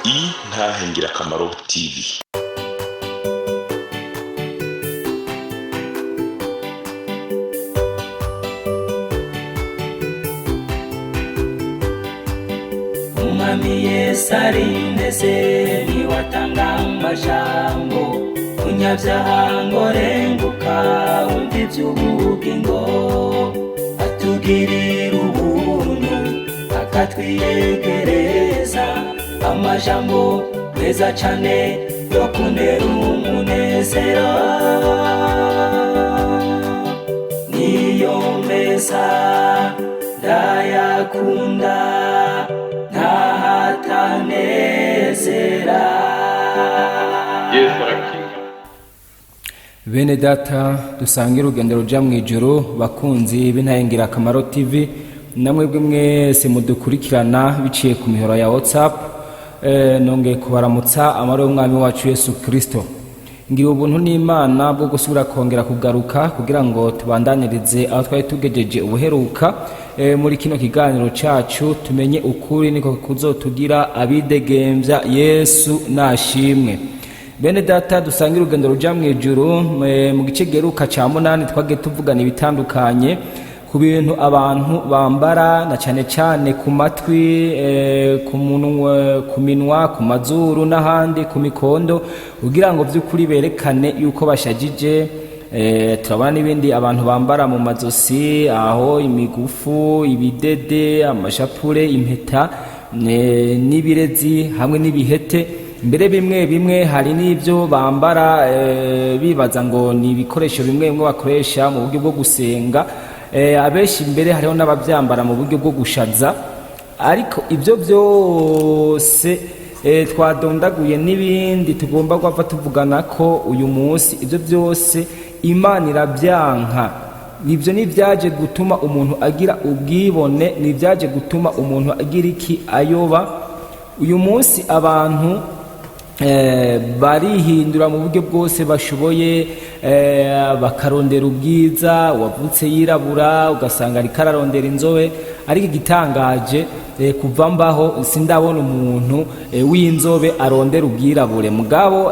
Intahe Ngirakamaro TV. Umwami Yesu arineze, niwatanga amajambo munyabyaha ngo renguka wumva iby'ubugingo, atugirira ubuntu akatwiyegereza amajambo meza cane yo kunera umunezero, niyo meza ndayakunda ntahatanezera. Yesu arakiza. Bene data dusange urugendo ruja mu ijuru, bakunzi b'Intahe Ngirakamaro TV, namwebwe mwese mudukurikirana biciye ku mihoro ya WhatsApp, nongeye kubaramutsa amahoro y'umwami wacu Yesu Kristo. Ngira ubuntu n'Imana bwo gusubira kongera kugaruka kugira ngo tubandanirize aho twari tugejeje ubuheruka, muri kino kiganiro cacu tumenye ukuri niko kuzotugira abidegemvya. Yesu nashimwe. Bene data dusange urugendo ruja mu ijuru, mu gice geruka ca munani twagiye tuvugana ibitandukanye ku bintu abantu bambara, na cane cane ku matwi, ku munwa, ku minwa, ku mazuru n'ahandi ku mikondo, kugira ngo vy'ukuri berekane yuko bashajije. Turabona n'ibindi abantu bambara mu mazosi, aho imigufu, ibidede, amashapure, impeta, n'ibirezi hamwe n'ibihete. Mbere bimwe bimwe hari n'ibyo bambara, bibaza ngo ni ibikoresho bimwe bimwe bakoresha mu buryo bwo gusenga. Abenshi mbere hariho n'ababyambara mu buryo bwo gushaza. Ariko ibyo byose, twadondaguye n'ibindi tugomba guhava tuvugana ko uyu munsi, ibyo byose Imana irabyanka. Ibyo ni ibyaje gutuma umuntu agira ubwibone, ni ibyaje gutuma umuntu agira iki? Ayoba. Uyu munsi abantu barihindura mu buryo bwose bashoboye, bakarondera ubwiza. Wavutse yirabura ugasanga ariko ararondera inzobe. Ariko igitangaje, kuva mbaho sindabona umuntu w'inzobe arondera ubwirabure. Mugabo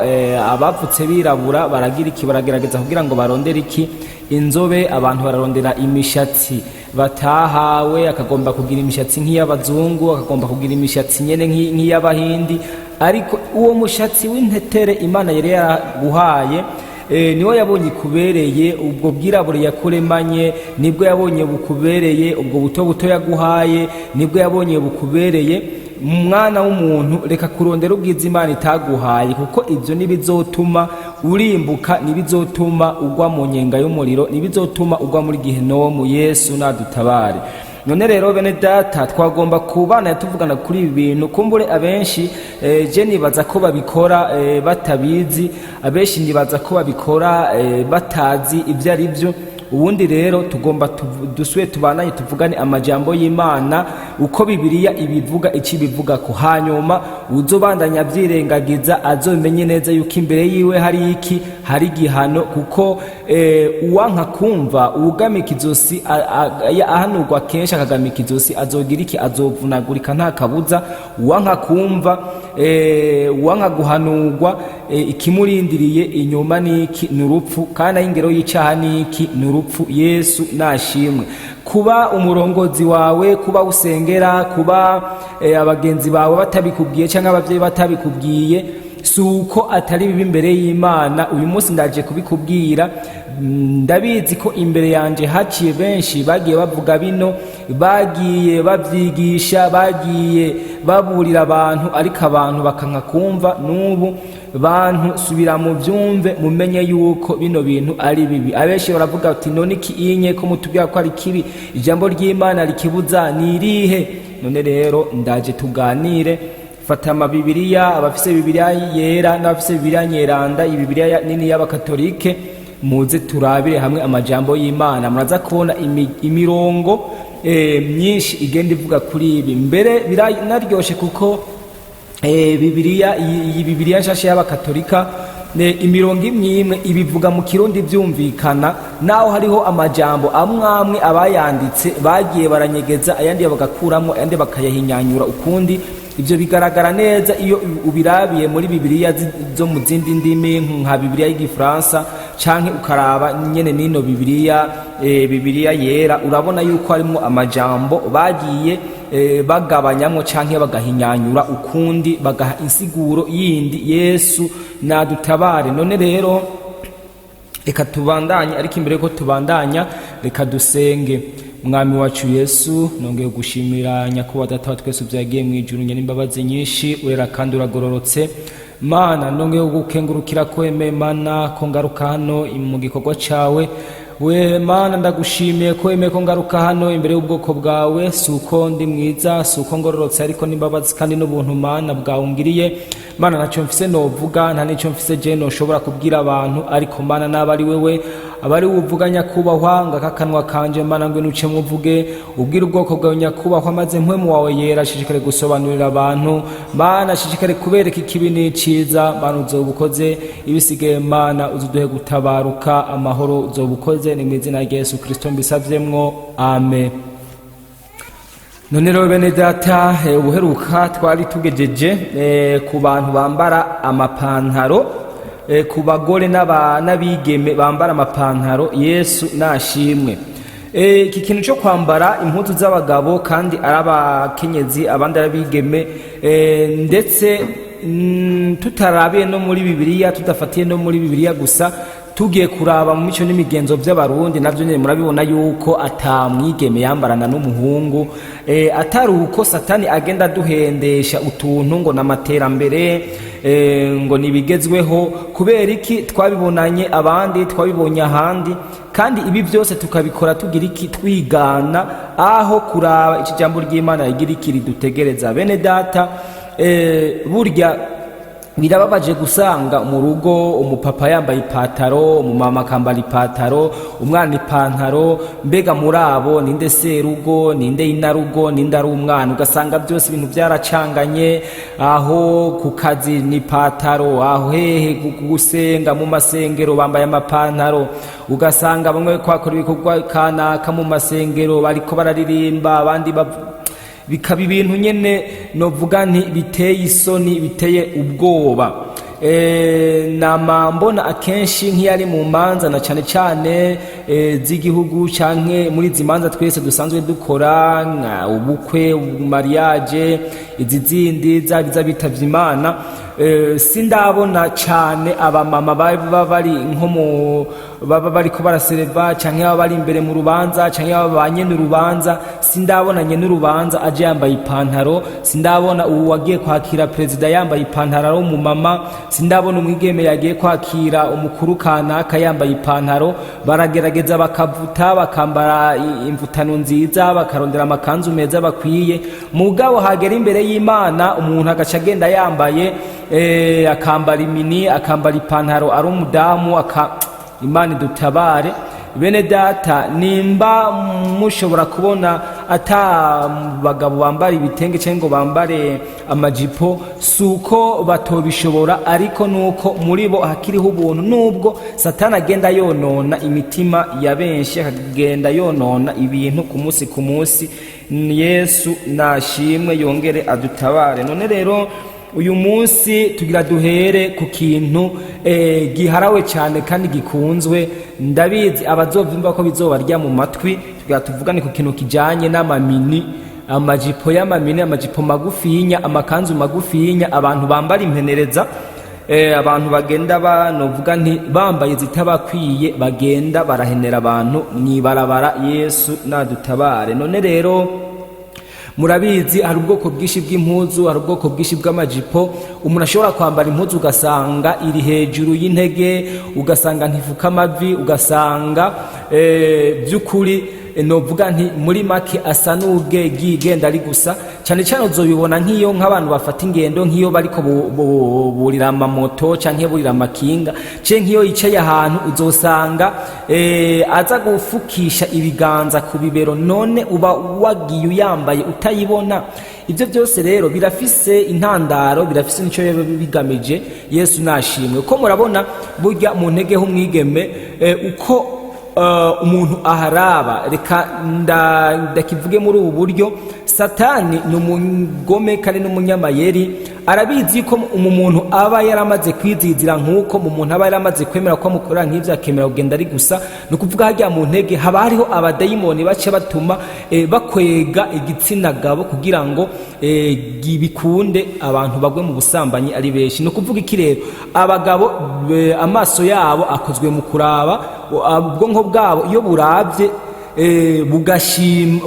abavutse birabura baragira iki? Baragerageza kugira ngo barondere iki? Inzobe. Abantu bararondera imishatsi batahawe, akagomba kugira imishatsi nk'iy'abazungu, akagomba kugira imishatsi nyene nk'iy'abahindi. Ariko uwo mushatsi w'intetere Imana yari yaraguhaye, niwo yabonye ikubereye. Ubwo bwirabure yakuremanye nibwo yabonye bukubereye, ubwo buto buto yaguhaye nibwo yabonye bukubereye. Mwana w'umuntu, reka kurondera ubwiza Imana itaguhaye, kuko ibyo ntibizotuma urimbuka, ntibizotuma ugwa mu nyenga y'umuriro, ntibizotuma ugwa muri gihenomu. Yesu nadutabare. None rero bene data, twagomba kubana tuvugana kuri ibi bintu. Kumbure abenshi, je nibaza ko babikora batabizi, abenshi nibaza ko babikora batazi ibyo ari byo. Ubundi rero tugomba dusubire tubananye tuvugane amajambo y'Imana uko Bibiliya ibivuga, icyo ibivuga ko. Hanyuma uzobandanya abyirengagiza azomenye neza yuko imbere yiwe hari iki? Hari igihano. Kuko uwanka kumva, uwugamika izosi ahanurwa kenshi akagamika izosi, azogira iki? Azovunagurika nta kabuza. Uwanka kumva, uwanka guhanurwa, ikimurindiriye inyuma niki? Ni urupfu. Kandi aho ingero y'icaha niki? Ni urupfu. Yesu nashimwe. Kuba umurongozi wawe, kuba usengera, kuba abagenzi bawe batabikubwiye cyangwa ababyeyi batabikubwiye, si uko atari bibi imbere y'Imana. Uyu munsi ndaje kubikubwira. Ndabizi ko imbere yanje haciye benshi bagiye bavuga bino, bagiye babyigisha, bagiye baburira abantu, ariko abantu bakanka kumva. N'ubu bantu subira mu byumve, mumenye yuko bino bintu ari bibi. Abenshi baravuga bati: "None iki inye ko mutubwira ko ari kibi, ijambo ry'Imana rikibuza ni irihe?" None rero ndaje tuganire. Fata amabibiriya, abafise Bibiliya yera n'abafise Bibiliya nyeranda, ibibiliya nini y'abakatolike, muze turabire hamwe amajambo y'Imana. Muraza kubona imirongo myinshi igenda ivuga kuri ibi. Mbere biranaryoshe kuko Bibiliya iyi Bibiliya nshasha y'abakatolika, imirongo imwe imwe ibivuga mu Kirundi byumvikana, naho hariho amajambo amwe amwe abayanditse bagiye baranyegeza, ayandi bagakuramo, ayandi bakayahinyanyura ukundi. Ibyo bigaragara neza iyo ubirabiye muri Bibiliya zo mu zindi ndimi, nka Bibiliya y'Igifaransa, canke ukaraba nyene nino Bibiliya, Bibiliya Yera, urabona yuko harimo amajambo bagiye bagabanyamwo canke bagahinyanyura ukundi, bagaha insiguro yindi. Yesu nadutabare. None rero reka tubandanye, ariko imbere yuko tubandanya reka dusenge. Mwami wacu Yesu, nongeye gushimira Nyakubahwa Data wa twese ubyagiye mu ijuru, nyene imbabazi nyinshi, urera kandi uragororotse. Mana, nongeye gukengurukira ko wemeye, Mana, ko ngaruka hano mu gikorwa cawe. We Mana, ndagushimiye ko wemeye ko ngaruka hano imbere y'ubwoko bwawe. Si uko ndi mwiza, si uko ngororotse, ariko n'imbabazi kandi n'ubuntu, Mana, bwawe ungiriye. Mana, ntacyo mfise novuga, nta n'icyo mfise je noshobora kubwira abantu, ariko Mana, naba ari wewe, aba ari uvuga, Nyakubahwa. Ngaka akanwa kanje, Mana, ngwino uce muvuge, ubwire ubwoko bwawe, Nyakubahwa, maze Mpwemu wawe Yera ashishikare gusobanurira abantu, Mana, ashishikare kubereka ikibi n'iciza. Mana, uzoba ukoze. Ibisigaye, Mana, uzuduhe gutabaruka amahoro, uzoba ukoze. Ni mu izina rya Yesu Kristo mbisavyemwo, amen. None rero bene data, ubuheruka twari tugejeje ku bantu bambara amapantaro, ku bagore n'abigeme bambara amapantaro. Yesu nashimwe. Iki kintu cyo kwambara impuzu z'abagabo kandi ari abakenyezi, abandi ari abigeme, ndetse tutarabiye no muri Bibiliya, tudafatiye no muri Bibiliya gusa, tugiye kuraba mu mico n'imigenzo by'Abarundi, navyo nyene murabibona yuko ata mwigeme yambarana n'umuhungu, atari uko Satani agenda aduhendesha utuntu ngo n'amaterambere, ngo nibigezweho. Kubera iki? Twabibonanye abandi, twabibonye ahandi, kandi ibi byose tukabikora tugira iki? Twigana, aho kuraba iki jambo ry'Imana rigira iki ridutegereza. Bene data, burya birababaje gusanga mu rugo umupapa yambaye ipataro, umumama akambara ipataro, umwana ipantaro. Mbega muri abo ninde serugo, ninde inarugo, ninde ari umwana? Ugasanga byose ibintu byaracanganye. Aho ku kazi ni ipataro, aho hehe gusenga mu masengero bambaye amapantaro. Ugasanga bamwe kwakora ibikorwa kanaka mu masengero bariko bararirimba, abandi bikaba ibintu nyene novuga nti biteye isoni, biteye ubwoba. Nama mbona akenshi nk'iyo ari mu manza, na cane cane z'igihugu, canke muri izi manza twese dusanzwe dukora, nka ubukwe, mariage, izi zindi zaba iz'abitavye Imana, sindabona cane abamama baba bari nko mu baba bariko barasereva, canke baba bari imbere mu rubanza, canke baba ba nyene urubanza. Sindabona nyene urubanza aje yambaye ipantaro, sindabona ubu wagiye kwakira perezida yambaye ipantaro ari umumama, sindabona umwigeme yagiye kwakira umukuru kanaka yambaye ipantaro. Baragerageza bakavuta, bakambara imvutano nziza, bakarondera amakanzu meza bakwiye, mugabo hagera imbere y'Imana umuntu agaca agenda yambaye, akambara imini, akambara ipantaro ari umudamu aka. Imana idutabare. Bene data, nimba mushobora kubona ata bagabo bambara ibitenge cyangwa ngo bambare amajipo, si uko batobishobora, ariko nuko muri bo hakiriho ubuntu, nubwo Satani agenda yonona imitima ya benshi, akagenda yonona ibintu ku munsi ku munsi. Yesu nashimwe, yongere adutabare. None rero uyu munsi tugira duhere ku kintu giharawe cyane kandi gikunzwe. Ndabizi abazovyumva ko bizobarya mu matwi. Tugira tuvugane ku kintu kijanye n'amamini, amajipo y'amamini, amajipo magufinya, amakanzu magufinya, abantu bambara impenereza, abantu bagenda banovuga nti bambaye zitabakwiye, bagenda barahenera abantu mwibarabara. Yesu nadutabare. None rero murabizi, hari ubwoko bwinshi bw'impuzu, hari ubwoko bwinshi bw'amajipo. Umuntu ashobora kwambara impuzu ugasanga iri hejuru y'intege, ugasanga ntifuka amavi, ugasanga by'ukuri, novuga nti muri make asa n'ubwegigenda ari gusa. Cyane cyane uzobibona nk'iyo nk'abantu bafata ingendo, nk'iyo bariko burira amamoto canke burira amakinga, canke nk'iyo yicaye ahantu, uzosanga aza gufukisha ibiganza ku bibero. None uba wagiye uyambaye utayibona? Ibyo byose rero birafise intandaro, birafise nico biba bigamije. Yesu nashimwe ko murabona burya mu ntege h'umwigeme, uko umuntu aharaba. Reka ndakivuge muri ubu buryo: Satani ni umugome kandi n'umunyamayeri. Arabizi ko mu muntu aba yaramaze kwizizira, nk'uko mu muntu aba yaramaze kwemera ko amukorera nk'ibyo, akemera kugenda ari gusa. Ni ukuvuga hajya mu ntege haba hariho abadayimoni bace batuma bakwega igitsina gabo kugira ngo bikunde abantu bagwe mu busambanyi ari benshi. Ni ukuvuga iki rero? Abagabo amaso yabo akozwe mu kuraba. Ubwonko bwabo iyo burabye bugashima,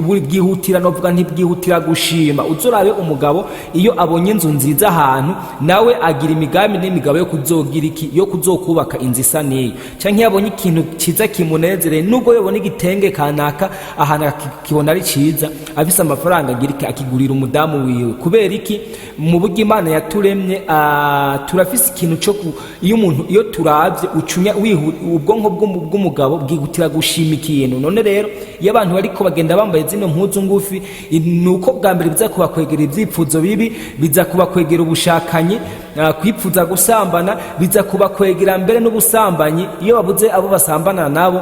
bwihutira, novuga ntibwihutira gushima. Uzorabe umugabo iyo abonye inzu nziza ahantu, nawe agira imigambi n'imigabo yo kuzogira iki, yo kuzokubaka inzu isa n'iyo. Canke iyo abonye ikintu ciza kimunezereye, nubwo yobona igitenge kanaka ahantu akakibona ari ciza, afise amafaranga agira iki? Akigurira umudamu wiwe. Kubera iki? Mu buryo Imana yaturemye, turafise ikintu co iyo umuntu, iyo turavye, ucunya ubwonko bw'umugabo bwihutira gushima ikintu. None rero iyo abantu bariko bagenda bambaye zino mpuzu ngufi, ni uko bwa mbere biza kubakwegera ivyipfuzo bibi, biza kubakwegera ubushakanyi, kwipfuza gusambana, biza kubakwegera mbere n'ubusambanyi. Iyo babuze abo basambana nabo,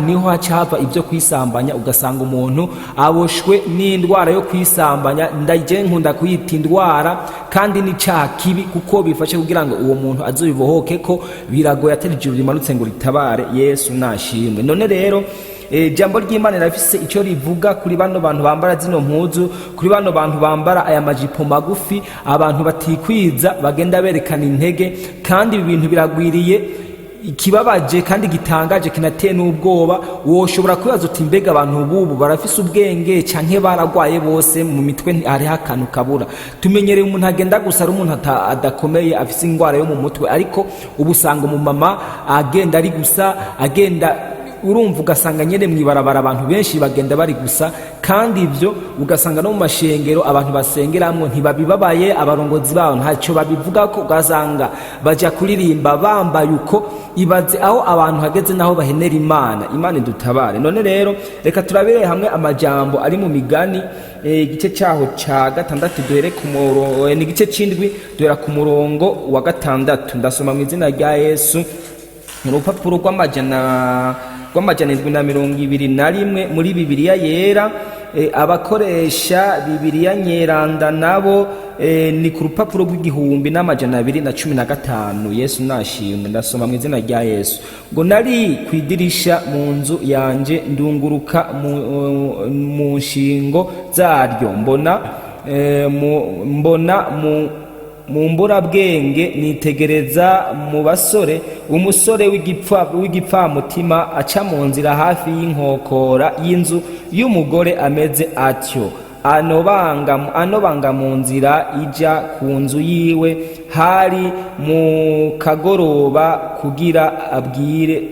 niho haca hava ibyo kwisambanya, ugasanga umuntu aboshwe n'indwara yo kwisambanya. Ndaje nkunda kuyita indwara, kandi n'icaha kibi, kuko bifashe kugira ngo uwo muntu azobibohoke ko biragoye, atari ijuru rimanutse ngo ritabare. Yesu nashimwe. None rero ijambo ry'Imana rirafise icyo rivuga kuri bano bantu bambara zino mpuzu, kuri bano bantu bambara aya majipo magufi, abantu batikwiza, bagenda berekana intege. Kandi ibi bintu biragwiriye. Ikibabaje kandi gitangaje, kinateye n'ubwoba, woshobora kwibaza uti: "Mbega abantu bubu barafise ubwenge canke baragwaye bose mu mitwe? Hariho akantu kabura." Tumenyereye umuntu agenda gusa ari umuntu adakomeye, afise ingwara yo mu mutwe, ariko ubu usanga umumama agenda ari gusa, agenda, urumva, ugasanga nyene mw'ibarabara abantu benshi bagenda bari gusa. Kandi ibyo ugasanga no mu mashengero abantu basengeramwo ntibabibabaye, abarongozi babo ntacyo babivugako, ugasanga baja kuririmba bambaye uko. Ibaze aho abantu hageze naho bahenera Imana. Imana idutabare. None rero reka turabire hamwe amajambo ari mu Migani, igice cyaho ca gatandatu, duhere ku murongo, ni igice c'indwi, duhera ku murongo wa gatandatu. Ndasoma mu izina rya Yesu. Mu rupapuro rw'721 muri Bibiliya Yera, abakoresha Bibiliya Nyeranda nabo ni ku rupapuro rw'1215. Yesu nashimwe. Ndasoma mu izina rya Yesu ngo: "Nari ku idirisha mu nzu yanje, ndunguruka mu nshingo zaryo, mbona mbona mu mburabwenge, nitegereza mu basore umusore w'igipfamutima aca mu nzira hafi y'inkokora y'inzu y'umugore ameze atyo, anobanga mu nzira ija ku nzu yiwe. Hari mu kagoroba kugira abwire,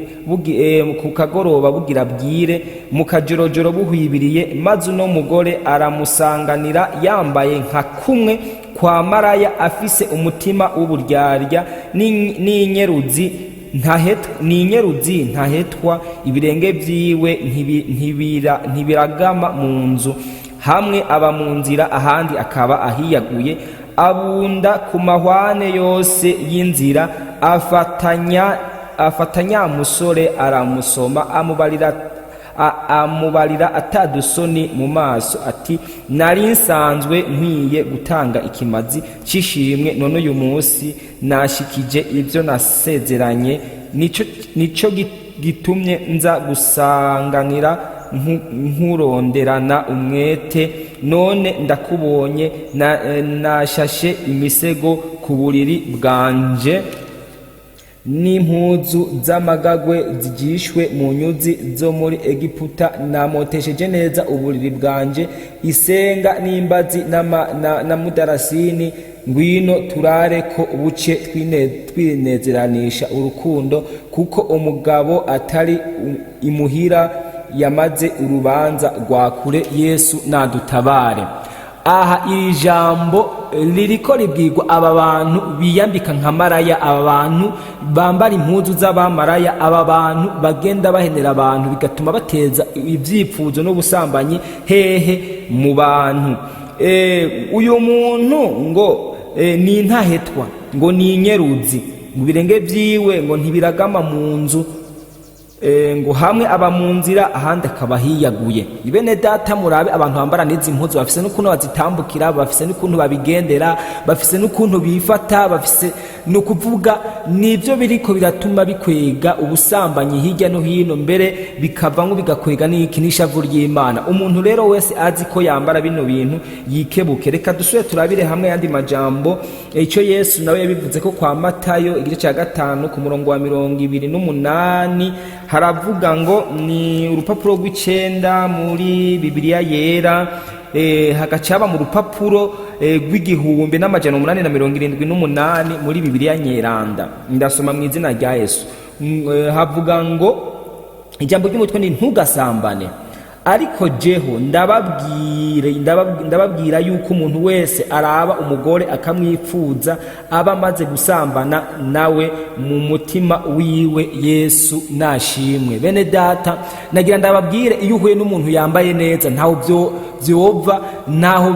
ku kagoroba bugira bwire, mu kajorojoro buhwibiriye. Maze uno mugore aramusanganira, yambaye nka kumwe kwa maraya, afise umutima w'uburyarya n'inyeruzi ntahetwa, ntahetwa. Ibirenge vyiwe ntibiragama mu nzu. Hamwe aba mu nzira, ahandi akaba ahiyaguye. Abunda ku mahwane yose y'inzira. Afatanya musore, aramusoma, amubarira atadusoni mu maso ati: 'Nari nsanzwe nkwiye gutanga ikimazi c'ishimwe, none uyu munsi nashikije ibyo nasezeranye. Nico gitumye nza gusanganira nkuronderana umwete, none ndakubonye. Nashashe imisego ku buriri bwanje n'impuzu z'amagagwe zigishwe mu nyuzi zo muri Egiputa. Namotesheje neza uburiri bwanje isenga n'imbazi na mudarasini. Ngwino turare ko buce, twinezeranisha urukundo, kuko umugabo atari imuhira, yamaze urubanza rwa kure.'" Yesu nadutabare. Aha iri jambo ririko ribwirwa aba bantu biyambika nka maraya, aba bantu bambara impuzu z'abamaraya, aba bantu bagenda bahenera abantu, bigatuma bateza ivyipfuzo n'ubusambanyi hehe? Mu bantu. Uyu muntu ngo ni intahetwa, ngo ni inyeruzi, ngo ibirenge vyiwe ngo ntibiragama mu nzu. Ngo hamwe aba mu nzira, ahandi akaba hiyaguye. Bene data, murabe abantu bambara n'izi mpuzu, bafise n'ukuntu bazitambukira, bafise n'ukuntu babigendera, bafise n'ukuntu bifata, bafise, ni ukuvuga nibyo biriko biratuma bikwega ubusambanyi hirya no hino, mbere bikavamo bigakwega n'iki? N'ishavu ry'Imana. Umuntu rero wese azi ko yambara bino bintu yikebuke. Reka dusubire turabire hamwe yandi majambo icyo Yesu nawe yabivuze ko kwa Matayo igice cya 5 ku murongo wa 28, haravuga ngo, ni urupapuro rw'icenda muri Bibiliya Yera, hagaca mu rupapuro rw'1878 muri Bibiliya Nyeranda. Ndasoma mu izina rya Yesu. Havuga ngo, ijambo ry'umutwe ni "Ntugasambane". Ariko jeho ndababwira yuko umuntu wese araba umugore akamwifuza aba amaze gusambana nawe mu mutima wiwe. Yesu nashimwe. Bene data, nagira ndababwire, iyo uhuye n'umuntu yambaye neza, ntaho byo byova, ntaho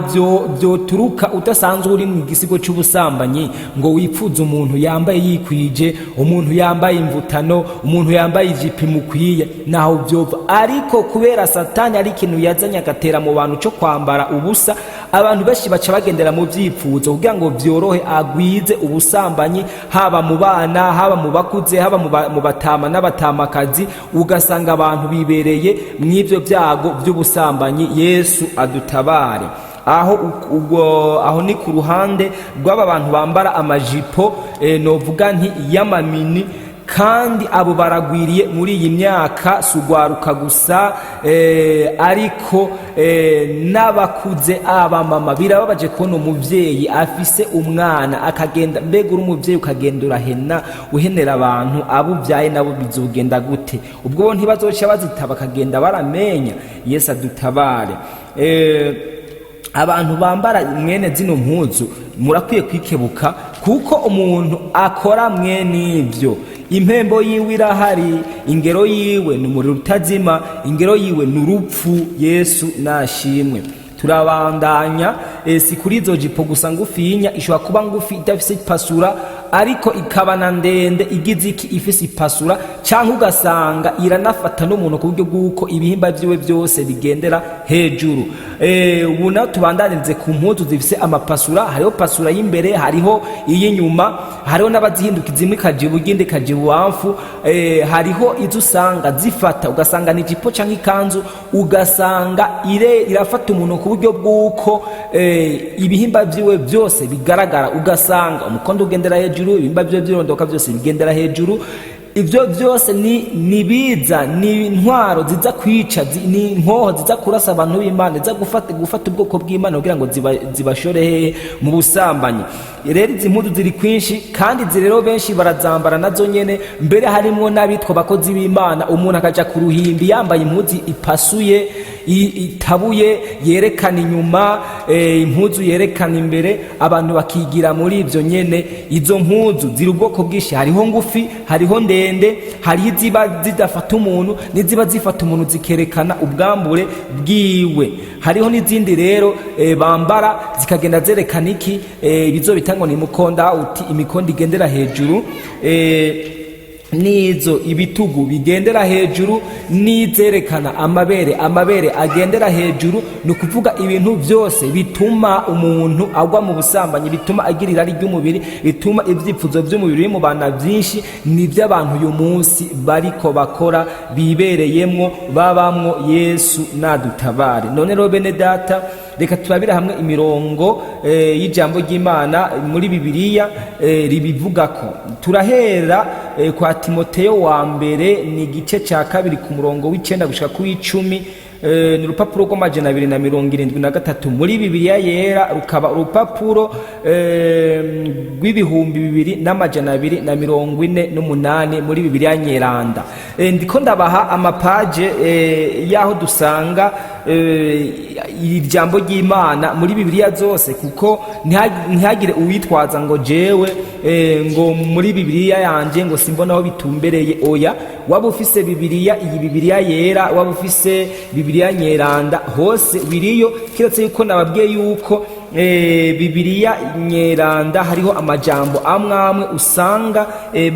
byoturuka udasanzwe uri mu gisigo cy'ubusambanyi ngo wipfuze umuntu yambaye yikwije, umuntu yambaye imvutano, umuntu yambaye ijipo imukwiye, ntaho byova. Ariko kubera Satani ari ikintu yazanye agatera mu bantu cyo kwambara ubusa, abantu benshi baca bagendera mu byifuzo kugira ngo byorohe agwize ubusambanyi, haba mu bana, haba mu bakuze, haba mu batama n'abatamakazi, ugasanga abantu bibereye mw'ibyo byago by'ubusambanyi. Yesu adutabare. Aho ubwo aho ni ku ruhande rw'aba bantu bambara amajipo, novuga nti y'amamini, kandi abo baragwiriye muri iyi myaka. Si ugwaruka gusa, ariko n'abakuze, abamama. Birababaje kubona umubyeyi afise umwana akagenda. Mbega uri umubyeyi ukagenda urahena, uhenera abantu abo ubyaye nabo, bizogenda gute? Ubwo bo ntibazoca bazita bakagenda baramenya? Yesu adutabare. Abantu bambara mwene zino mpuzu murakwiye kwikebuka, kuko umuntu akora mwene ibyo, impembo yiwe irahari, ingero yiwe ni umuriro utazima, ingero yiwe ni urupfu. Yesu nashimwe. Turabandanya. Si kuri izo jipo gusa ngufinya, ishobora kuba ngufi idafise ipasura, ariko ikaba na ndende igize iki? Ifise ipasura, cyangwa ugasanga iranafata n'umuntu ku buryo bw'uko ibihimba byiwe byose bigendera hejuru. Ubu naho tubandanirize ku mpuzu zifise amapasura. Hariho pasura y'imbere, hariho iy'inyuma, hariho n'abazihindukiza, imwe ikaja iburyo, indi ikaja ibubamfu. Hariho izo usanga zifata, ugasanga ni ijipo cyangwa ikanzu, ugasanga irafata umuntu ku buryo bw'uko ibihimba byiwe byose bigaragara, ugasanga umukondo ugendera hejuru, ibihimba byiwe by'irondoka byose bigendera hejuru. Ibyo byose ni biza, ni intwaro ziza kwica, ni inkoho ziza kurasa abantu b'Imana, ziza gufata ubwoko bw'Imana kugira ngo zibashore hehe? Mu busambanyi. Rero izi mpuzu ziri kwinshi, kandi izi rero benshi barazambara nazo nyene, mbere harimwo n'abitwa abakozi b'Imana. Umuntu akaja ku ruhimbi yambaye impuzu ipasuye, itabuye, yerekana inyuma, impuzu yerekana imbere, abantu bakigira muri ibyo nyene. Izo mpuzu ziri ubwoko bwinshi: hariho ngufi, hariho ndende, hariho iziba zidafata umuntu n'iziba zifata umuntu zikerekana ubwambure bwiwe. Hariho n'izindi rero bambara zikagenda zerekana iki? Ibizo bita ngo ni mukonda uti, imikondo igendera hejuru, nizo ibitugu bigendera hejuru, n'izerekana amabere, amabere agendera hejuru. Ni ukuvuga ibintu byose bituma umuntu agwa mu busambanyi, bituma agira irari ry'umubiri, bituma ibyifuzo by'umubiri bimubana byinshi, ni iby'abantu uyu munsi bariko bakora, bibereyemwo, babamwo. Yesu nadutabare. None rero bene data, reka turabire hamwe imirongo y'ijambo ry'Imana muri Bibiliya ribivuga ko. Turahera kwa Timoteyo wa mbere, ni igice cya 2 ku murongo w'9 gushika ku w'10. Ni urupapuro rw'273 muri Bibiliya Yera, rukaba urupapuro rw'2248 muri Bibiliya Nyeranda. Ndiko ndabaha amapaje y'aho dusanga iri jambo ry'Imana muri Bibiliya zose, kuko ntihagire uwitwaza ngo jewe ngo muri Bibiliya yanje ngo simbona aho bitumbereye. Oya, waba ufise Bibiliya, iyi Bibiliya Yera, waba ufise Bibiliya Nyeranda, hose biriyo, kiretse yuko nababwiye yuko Bibiliya Nyeranda hariho amajambo amwe amwe usanga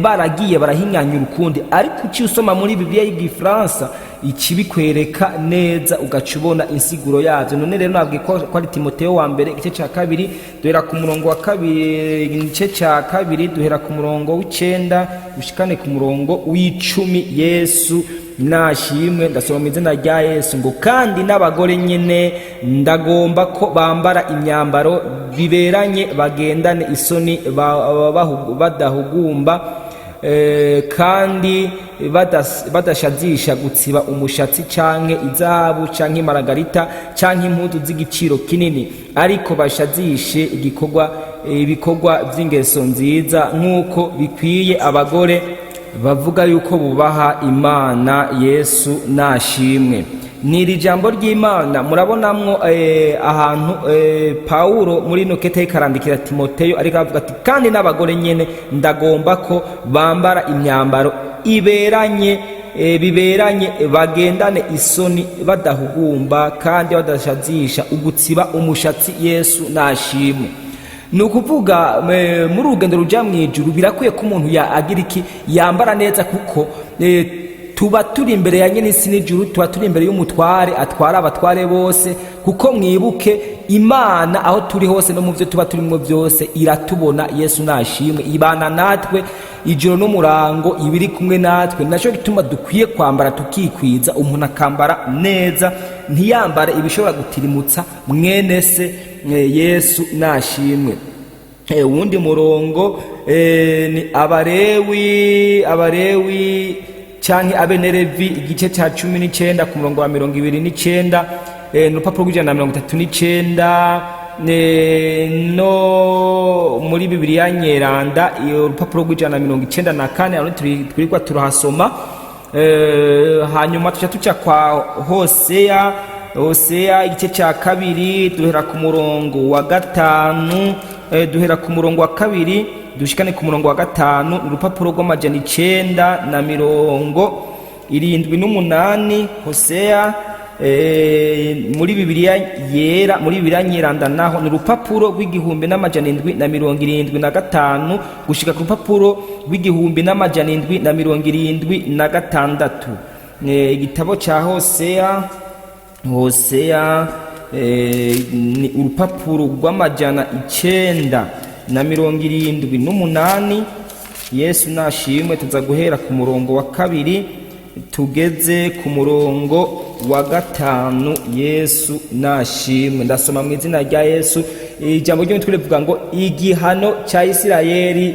baragiye barahinyanyura ukundi, ariko uciye usoma muri Bibiliya y'Igifaransa ikibikwereka neza, ugaca ubona insiguro yabyo. None rero nabwiye ko ari Timoteo wa mbere, igice cya kabiri, duhera ku murongo wa kabiri, igice cya kabiri duhera ku murongo w'9 ushikane ku murongo w'10. Yesu nashimwe. Ndasoma mu izina rya Yesu ngo: "Kandi n'abagore nyine ndagomba ko bambara imyambaro biberanye, bagendane isoni, badahugumba, kandi badashazisha gutsiba umushatsi canke izahabu canke imaragarita canke impuzu z'igiciro kinini, ariko bashazishe ibikorwa vy'ingeso nziza, nk'uko bikwiye abagore bavuga yuko bubaha Imana." Yesu nashimwe. Ni iri jambo ry'Imana murabonamwo ahantu Pawulo muri ino kete karandikira Timoteyo, ariko avuga ati: "Kandi n'abagore nyene ndagomba ko bambara imyambaro iberanye, biberanye, bagendane isoni, badahugumba, kandi badashazisha ugutsiba umushatsi." Yesu nashimwe. Ni ukuvuga muri urugendo ruja mu ijuru birakwiye ko umuntu agira iki? Yambara neza, kuko tuba turi imbere ya nyene isi n'ijuru, tuba turi imbere y'umutware atwara abatware bose. Kuko mwibuke, Imana aho turi hose no mu byo tuba turimo byose iratubona. Yesu nashimwe. Ibana natwe ijoro n'umurango, iba iri kumwe natwe. Nacyo gituma dukwiye kwambara tukikwiza, umuntu akambara neza, ntiyambare ibishobora gutirimutsa mwene se. Yesu nashimwe. Uwundi murongo ni Abarewi canke Abenerevi, igice ca 19 ku murongo wa 29, ni urupapuro rw'139, no muri Bibiliya Nyeranda iyo urupapuro rw'194, aho twirirwa turahasoma. Hanyuma tuca tuca kwa Hoseya, Hoseya igice cya kabiri, duhera ku murongo wa gatanu, duhera ku murongo wa kabiri dushikane ku murongo wa gatanu, urupapuro rw'978. Hoseya muri Bibiliya Yera. Muri Bibiliya Nyeranda naho ni urupapuro rw'1775 gushika ku rupapuro rw'1776. Igitabo cya Hoseya, Hoseya ni urupapuro rw'978. Yesu nashimwe. Tuza guhera ku murongo wa kabiri tugeze ku murongo wa gatanu. Yesu nashimwe. Ndasoma mu izina rya Yesu. Ijambo ry'umutwe rivuga ngo: "Igihano cya Isirayeli,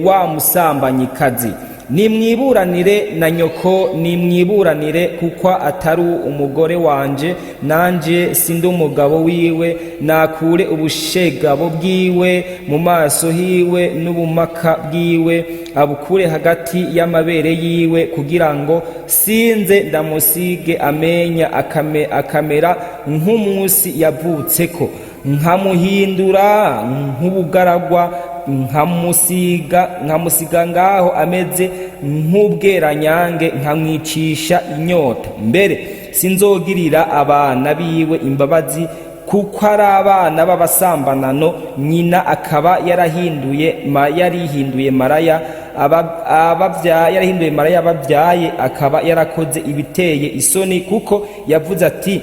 wa musambanyikazi." Nimwiburanire na nyoko, nimwiburanire, kuko atari umugore wanje, nanje sindi umugabo wiwe. Nakure ubushegabo bwiwe mu maso hiwe, n'ubumaka bwiwe abukure hagati y'amabere yiwe, kugira ngo sinze ndamusige amenya akamera nk'umunsi yavutseko, nkamuhindura nk'ubugaragwa, nkamusiga ngaho ameze nk'ubweranyange, nkamwicisha inyota. Mbere sinzogirira abana biwe imbabazi, kuko ari abana b'abasambanano, nyina akaba yarihinduye maraya, yarahinduye maraya ababyaye, akaba yarakoze ibiteye isoni, kuko yavuze ati: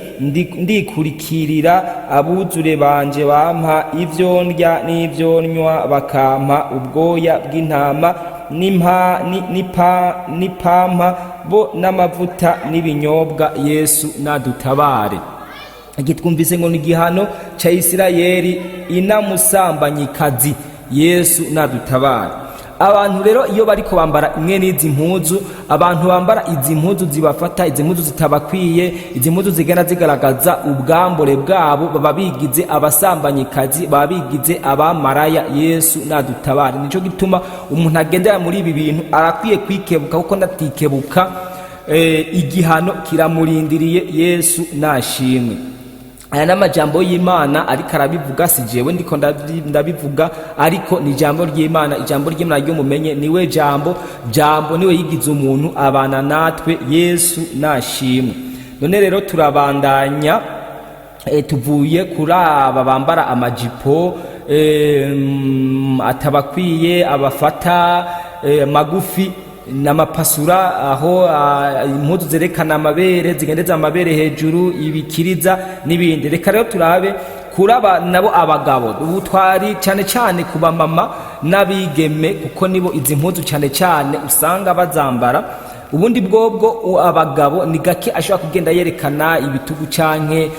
Ndikurikirira abuzure banje bampa ibyo ndya n'ibyo nywa, bakampa ubwoya bw'intama n'ipampa bo n'amavuta n'ibinyobwa." Yesu nadutabare. Twumvise ngo ni igihano cya Isirayeli inamusambanyikazi. Yesu nadutabare. Abantu rero iyo bariko bambara imwe n'izi mpuzu, abantu bambara izi mpuzu zibafata, izi mpuzu zitabakwiye, izi mpuzu zigenda zigaragaza ubwambure bwabo, baba bigize abasambanyikazi, baba bigize abamaraya. Yesu nadutabare. Nico gituma umuntu agendera muri ibi bintu arakwiye kwikebuka, kuko natikebuka igihano kiramurindiriye. Yesu nashimwe. Aya ni amajambo y'Imana ariko arabivuga, si jewe ndiko ndabivuga, ariko ni ijambo ry'Imana. Ijambo ry'Imana ryo mumenye niwe jambo, jambo niwe yigize umuntu abana natwe. Yesu nashimwe. None rero turabandanya. Tuvuye kuri aba bambara amajipo atabakwiye, abafata magufi n'amapasura, aho impuzu zerekana amabere, zigendeza amabere hejuru, ibikiriza n'ibindi. Reka rero turabe kuraba nabo abagabo. Ubu twari cyane cyane ku bamama n'abigeme, kuko nibo izi mpuzu cyane cyane usanga bazambara. Ubundi bwobwo abagabo ni gake ashobora kugenda yerekana ibitugu canke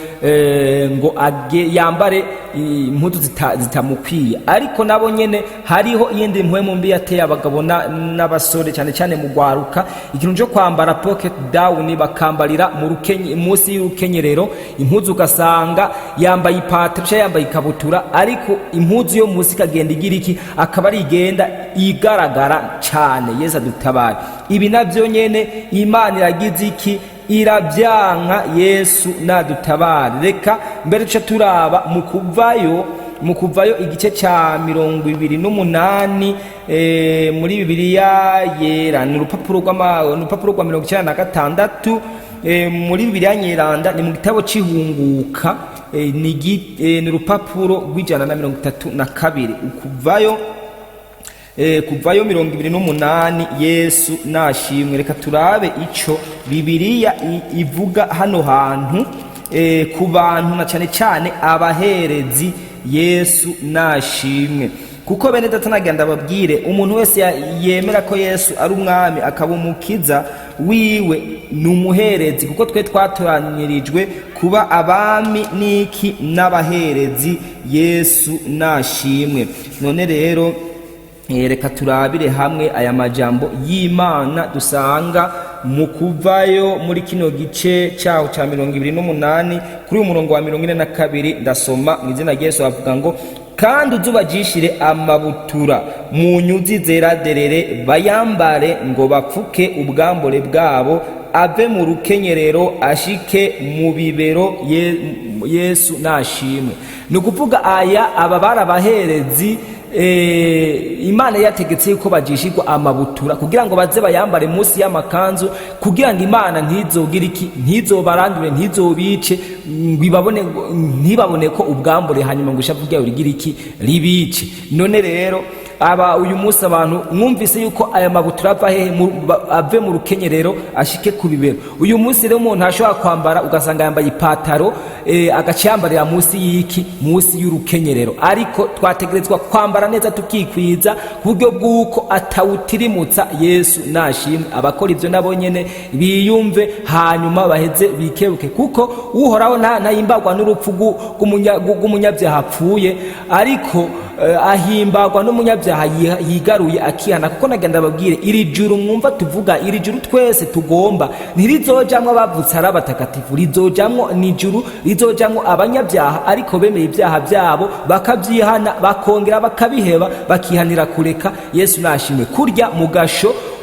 ngo age yambare impuzu zitamukwiye. Ariko nabo nyene hariho iyindi mpwemu mbi yateye abagabo n'abasore, cyane cyane mu gwaruka, ikintu cyo kwambara pocket down, bakambarira mu rukenye, munsi y'urukenyerero impuzu. Ugasanga yambaye ipataro cyangwa yambaye ikabutura, ariko impuzu yo munsi ikagenda igira iki, akaba ari igenda igaragara cyane. Yesu adutabare. Ibi nabyo nyene Imana iragize iki? Irabyanka. Yesu nadutabare. Reka mbere duce turaba mu Kuvayo igice cya 28 muri Bibiliya Yera. Ni urupapuro rwa 96 muri Bibiliya Nyeranda, ni mu gitabo c'Ihunguka, ni urupapuro rw'132. Ukuvayo, Kuvayo 28. Yesu nashimwe. Reka turabe ico Bibiliya ivuga hano hantu ku bantu, na cyane cyane abaherezi. Yesu nashimwe. Kuko bene data, nagira ndababwire, umuntu wese yemera ko Yesu ari umwami akaba umukiza wiwe ni umuherezi, kuko twe twatoranyirijwe kuba abami n'iki? N'abaherezi. Yesu nashimwe. None rero reka turabire hamwe aya majambo y'Imana dusanga mu Kuvayo, muri kino gice cyaho cya 28, kuri uyu murongo wa 42. Ndasoma mu izina rya Yesu. Bavuga ngo: "Kandi uzubagishire amabutura mu nyuzi zera derere, bayambare ngo bapfuke ubwambure bwabo, ave mu rukenyerero ashike mu bibero." Yesu nashimwe. Ni ukuvuga aya aba bari abaherezi. Imana yategetse yuko bagishirwa amabutura kugira ngo baze bayambare munsi y'amakanzu, kugira ngo Imana ntizogire iki? Ntizobarandure, ntizobice, ngo ibabone, ntibabone ko ubwambure, hanyuma ngo ishavu ryayo rigire iki? Ribice. None rero aba uyu munsi abantu mwumvise yuko aya mabutura ava hehe? Ave mu rukenyerero ashike ku bibero. Uyu munsi rero umuntu ashobora kwambara, ugasanga yambaye ipataro, agaca yambarira munsi y'iki? Munsi y'urukenyerero. Ariko twategerezwa kwambara neza, tukikwiza ku buryo bw'uko atawutirimutsa. Yesu nashimwe. Abakora ibyo nabo nyene biyumve, hanyuma baheze bikebuke, kuko Uhoraho ntahimbagwa n'urupfu rw'umunyabyaha apfuye, ariko ahimbagwa n'umunyabyaha yigaruye akihana. Kuko nagenda babwire, iri juru mwumva tuvuga, iri juru twese tugomba, ntirizojamwo abavutse ari abatagatifu. Rizojamwo, ni ijuru rizojamwo abanyabyaha, ariko bemeye ibyaha byabo, bakabyihana, bakongera bakabiheba, bakihanira kureka. Yesu nashimwe. Kurya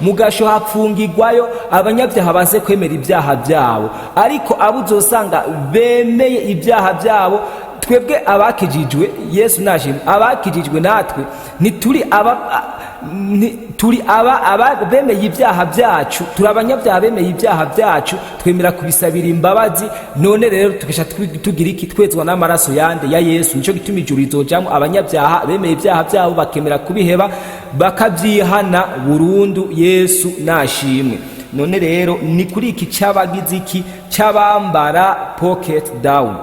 mu gasho hapfungirwayo abanyabyaha baze kwemera ibyaha byabo, ariko abo uzosanga bemeye ibyaha byabo, twebwe abakijijwe, Yesu nashimwe, abakijijwe natwe ntituri aba turi aba bemeye ibyaha byacu, turi abanyabyaha bemeye ibyaha byacu, twemera kubisabira imbabazi. None rero tugasha tugira iki? Twezwa n'amaraso yande? Ya Yesu. Nico gituma ijuru rizojamwo abanyabyaha bemeye ibyaha byabo, bakemera kubiheba, bakabyihana burundu. Yesu nashimwe. None rero ni kuri iki c'abagize iki? C'abambara pocket down.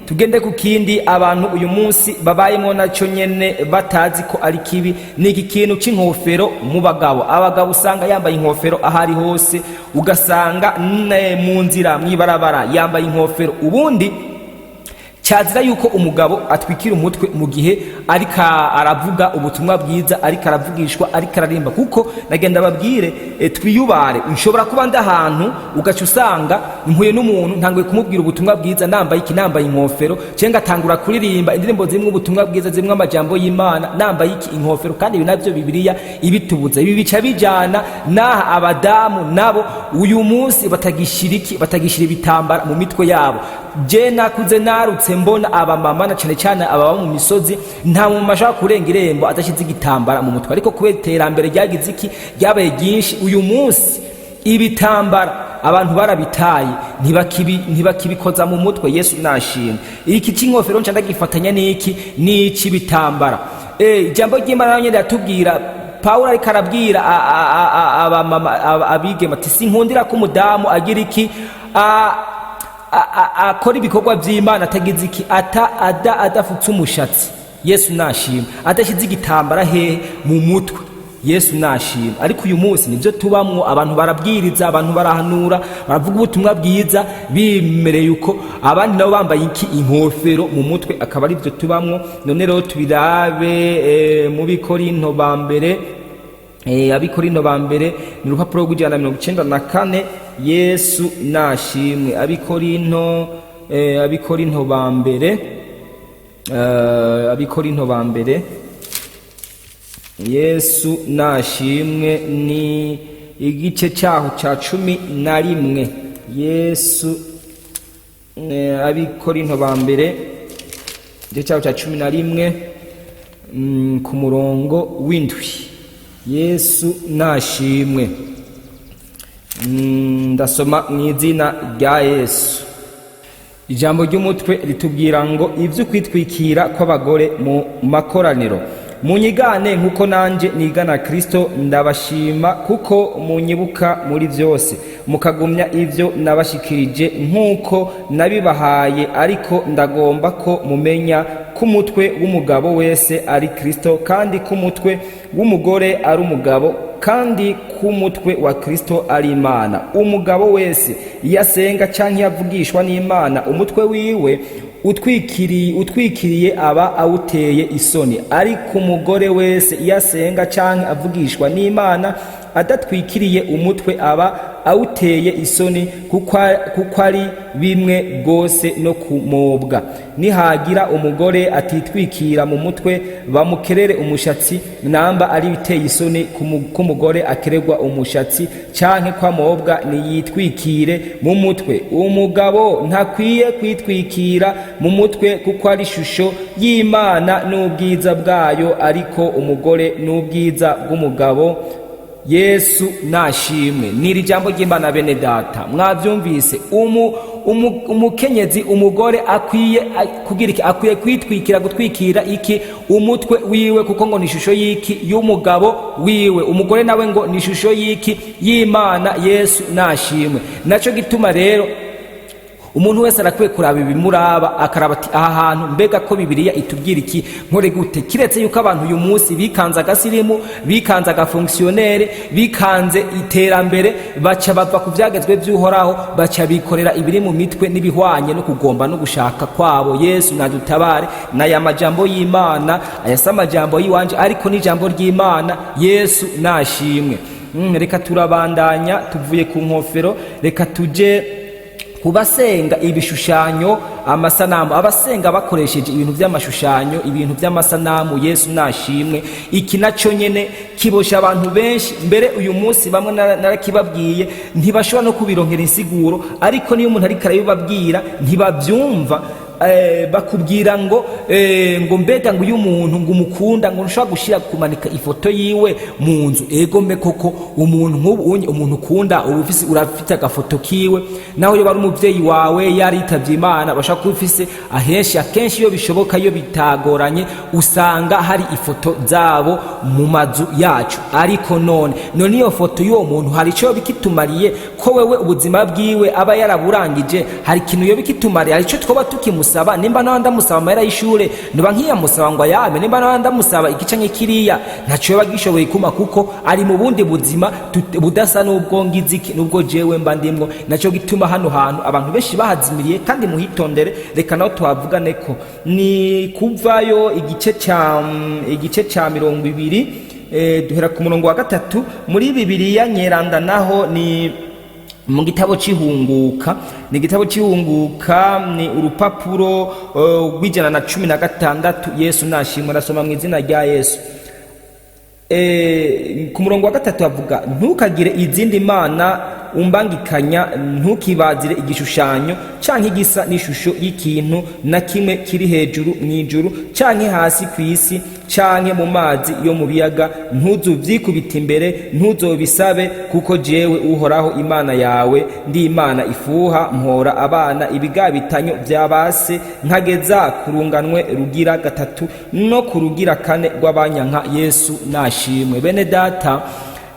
Tugende ku kindi abantu uyu munsi babayemo nacyo nyene batazi ko ari kibi. Ni iki kintu cy'inkofero mu bagabo. Abagabo usanga yambaye inkofero aho ari hose, ugasanga mu nzira, mw'ibarabara yambaye inkofero. Ubundi cyazira yuko umugabo atwikira umutwe mu gihe ariko aravuga ubutumwa bwiza, ariko aravugishwa, ariko ararimba. Kuko nagenda babwire, twiyubare. Nshobora kuba ndi ahantu, ugaca usanga mpuye n'umuntu, ntanguye kumubwira ubutumwa bwiza nambaye iki? Nambaye inkofero. Cyangwa ngatangura kuririmba indirimbo zimwe ubutumwa bwiza, zimwe amajambo y'Imana, nambaye iki? Inkofero. Kandi ibi nabyo Bibiliya ibitubuza. Ibi bica bijana n'aha abadamu nabo uyu munsi batagishira iki? Batagishira ibitambara mu mitwe yabo. Je nakuze narutse mbona abamama, na cyane cyane ababa mu misozi, nta muntu ashobora kurenga irembo adashyize igitambara mu mutwe. Ariko kubera iterambere ryagize iki? Ryabaye ryinshi, uyu munsi ibitambara Abantu barabitaye, ntibakibikoza mu mutwe. Yesu nashimwe. Iki cy'inkofero nca ndagifatanya n'iki n'iki bitambara. Ijambo ry'Imana nayo nyene riratubwira. Pawulo ariko arabwira abamama, abigeme ati: "Sinkundira ko umudamu agira iki, akora ibikorwa by'Imana atagize iki, ata ada adafutse umushatsi." Yesu nashima. Adashyize igitambara hehe? Mu mutwe. Yesu nashima. Ariko uyu munsi nibyo tubamwo. Abantu barabwiriza, abantu barahanura, baravuga ubutumwa bwiza bimereye uko, abandi nabo bambaye iki? Inkofero mu mutwe. Akaba ari byo tubamwo. None rero tubirabe mu Bikorinto ba mbere. Abikorinto ba mbere ni urupapuro rw'194. Yesu nashimwe. Abikorinto ba mbere, Abikorinto ba mbere, Yesu nashimwe, ni igice cyaho cya 11. Yesu, Abikorinto ba mbere, igice cyaho cya 11, ku murongo w'indwi. Yesu nashimwe. Ndasoma mu izina rya Yesu. Ijambo ry'umutwe ritubwira ngo: "Ibyo kwitwikira kw'abagore mu makoraniro." Munyigane nk'uko nanjye nigana Kristo. Ndabashima kuko munyibuka muri byose, mukagumya ibyo nabashikirije nk'uko nabibahaye. Ariko ndagomba ko mumenya ko umutwe w'umugabo wese ari Kristo, kandi ko umutwe w'umugore ari umugabo, kandi ko umutwe wa Kristo ari Imana. Umugabo wese iyo asenga cyangwa iyo avugishwa n'Imana, umutwe wiwe utwikiriye aba awuteye isoni. Ariko umugore wese iyo asenga cyangwa avugishwa n'Imana adatwikiriye umutwe, aba awuteye isoni, kuko ari bimwe rwose no kumobwa. Nihagira umugore atitwikira mu mutwe, bamukerere umushatsi. Namba ari biteye isoni k'umugore akererwa umushatsi canke kwamobwa, niyitwikire mu mutwe. Umugabo ntakwiye kwitwikira mu mutwe, kuko ari ishusho y'Imana n'ubwiza bwayo, ariko umugore n'ubwiza bw'umugabo. Yesu nashimwe. Niri jambo ry'Imana, bene data, mwabyumvise. Umukenyezi, umugore akwiye kugira iki? Akwiye kwitwikira, gutwikira iki? Umutwe wiwe, kuko ngo ni ishusho y'iki? Y'umugabo wiwe. Umugore nawe ngo ni ishusho y'iki? Y'Imana. Yesu nashimwe. Nacyo gituma rero umuntu wese arakwiye kuraba ibimuraba, akaraba ati: "Aha hantu mbega ko Bibiliya itubwira iki? Nkore gute?" Kiretse yuko abantu uyu munsi bikanze agasirimu, bikanze agafonctionnaire, bikanze iterambere, baca bava ku byagezwe by'Uhoraho, baca bikorera ibiri mu mitwe n'ibihwanye no kugomba no gushaka kwabo. Yesu nadutabare. N'aya majambo y'Imana, aya si amajambo y'iwanje, ariko n'ijambo ry'Imana. Yesu nashimwe. Reka turabandanya. Tuvuye ku nkofero, reka tuje ku basenga ibishushanyo, amasanamu, abasenga bakoresheje ibintu by'amashushanyo, ibintu by'amasanamu. Yesu nashimwe. Iki nacyo nyene kibosha abantu benshi. Mbere uyu munsi bamwe narakibabwiye, ntibashobora no kubironkera insiguro. Ariko niyo umuntu ariko arabibabwira ntibabyumva. Bakubwira ngo ngo mbega ngo uyu muntu ngo umukunda, ngo ntushobora gushyira kumanika ifoto yiwe mu nzu. Ego mbe koko, umuntu nk'ubu unye, umuntu ukunda, uba ufise, urafite agafoto kiwe, naho yoba ari umuvyeyi wawe yaritavye Imana, bashobora kuba ufise. Ahenshi, akenshi iyo bishoboka, iyo bitagoranye, usanga hari ifoto zabo mu mazu yacu. Ariko none iyo foto y'uwo muntu hari icyo bikitumariye, ko wewe ubuzima bwiwe aba yaraburangije? Hari ikintu yo bikitumariye? Hari icyo twoba tukimusaba? Nimba nawe ndamusaba amahera y'ishure, niba nkiyamusaba ngo ayame, nimba nawe ndamusaba igice nk'ikiriya, ntacyo yoba gishoboye kuma, kuko ari mu bundi buzima budasa n'ubwo ngiziki, n'ubwo jewe mba ndimwo. Nacyo gituma hano hantu abantu benshi bahazimiriye, kandi muhitondere. Reka naho tuhavugane ko ni Kuvayo, igice cya 20, duhera ku murongo wa 3 muri Bibiliya Nyeranda. Naho ni mu gitabo c'Ihunguka, ni igitabo c'Ihunguka, ni urupapuro rw'116. Yesu nashimwe. Arasoma mu izina rya Yesu. Ku murongo wa 3 havuga: "Ntukagire izindi mana umbangikanya, ntukibazire igishushanyo canke igisa n'ishusho y'ikintu na kimwe kiri hejuru mw'ijuru canke hasi kw'isi canke mu mazi yo mu biyaga. Ntuzuvyikubita imbere, ntuzobisabe, kuko jewe Uhoraho Imana yawe ndi Imana ifuha, mpora abana ibigabitanyo vya base, nkageza ku runganwe rugira gatatu no ku rugira kane rw'abanyanka. Yesu nashimwe. Bene data,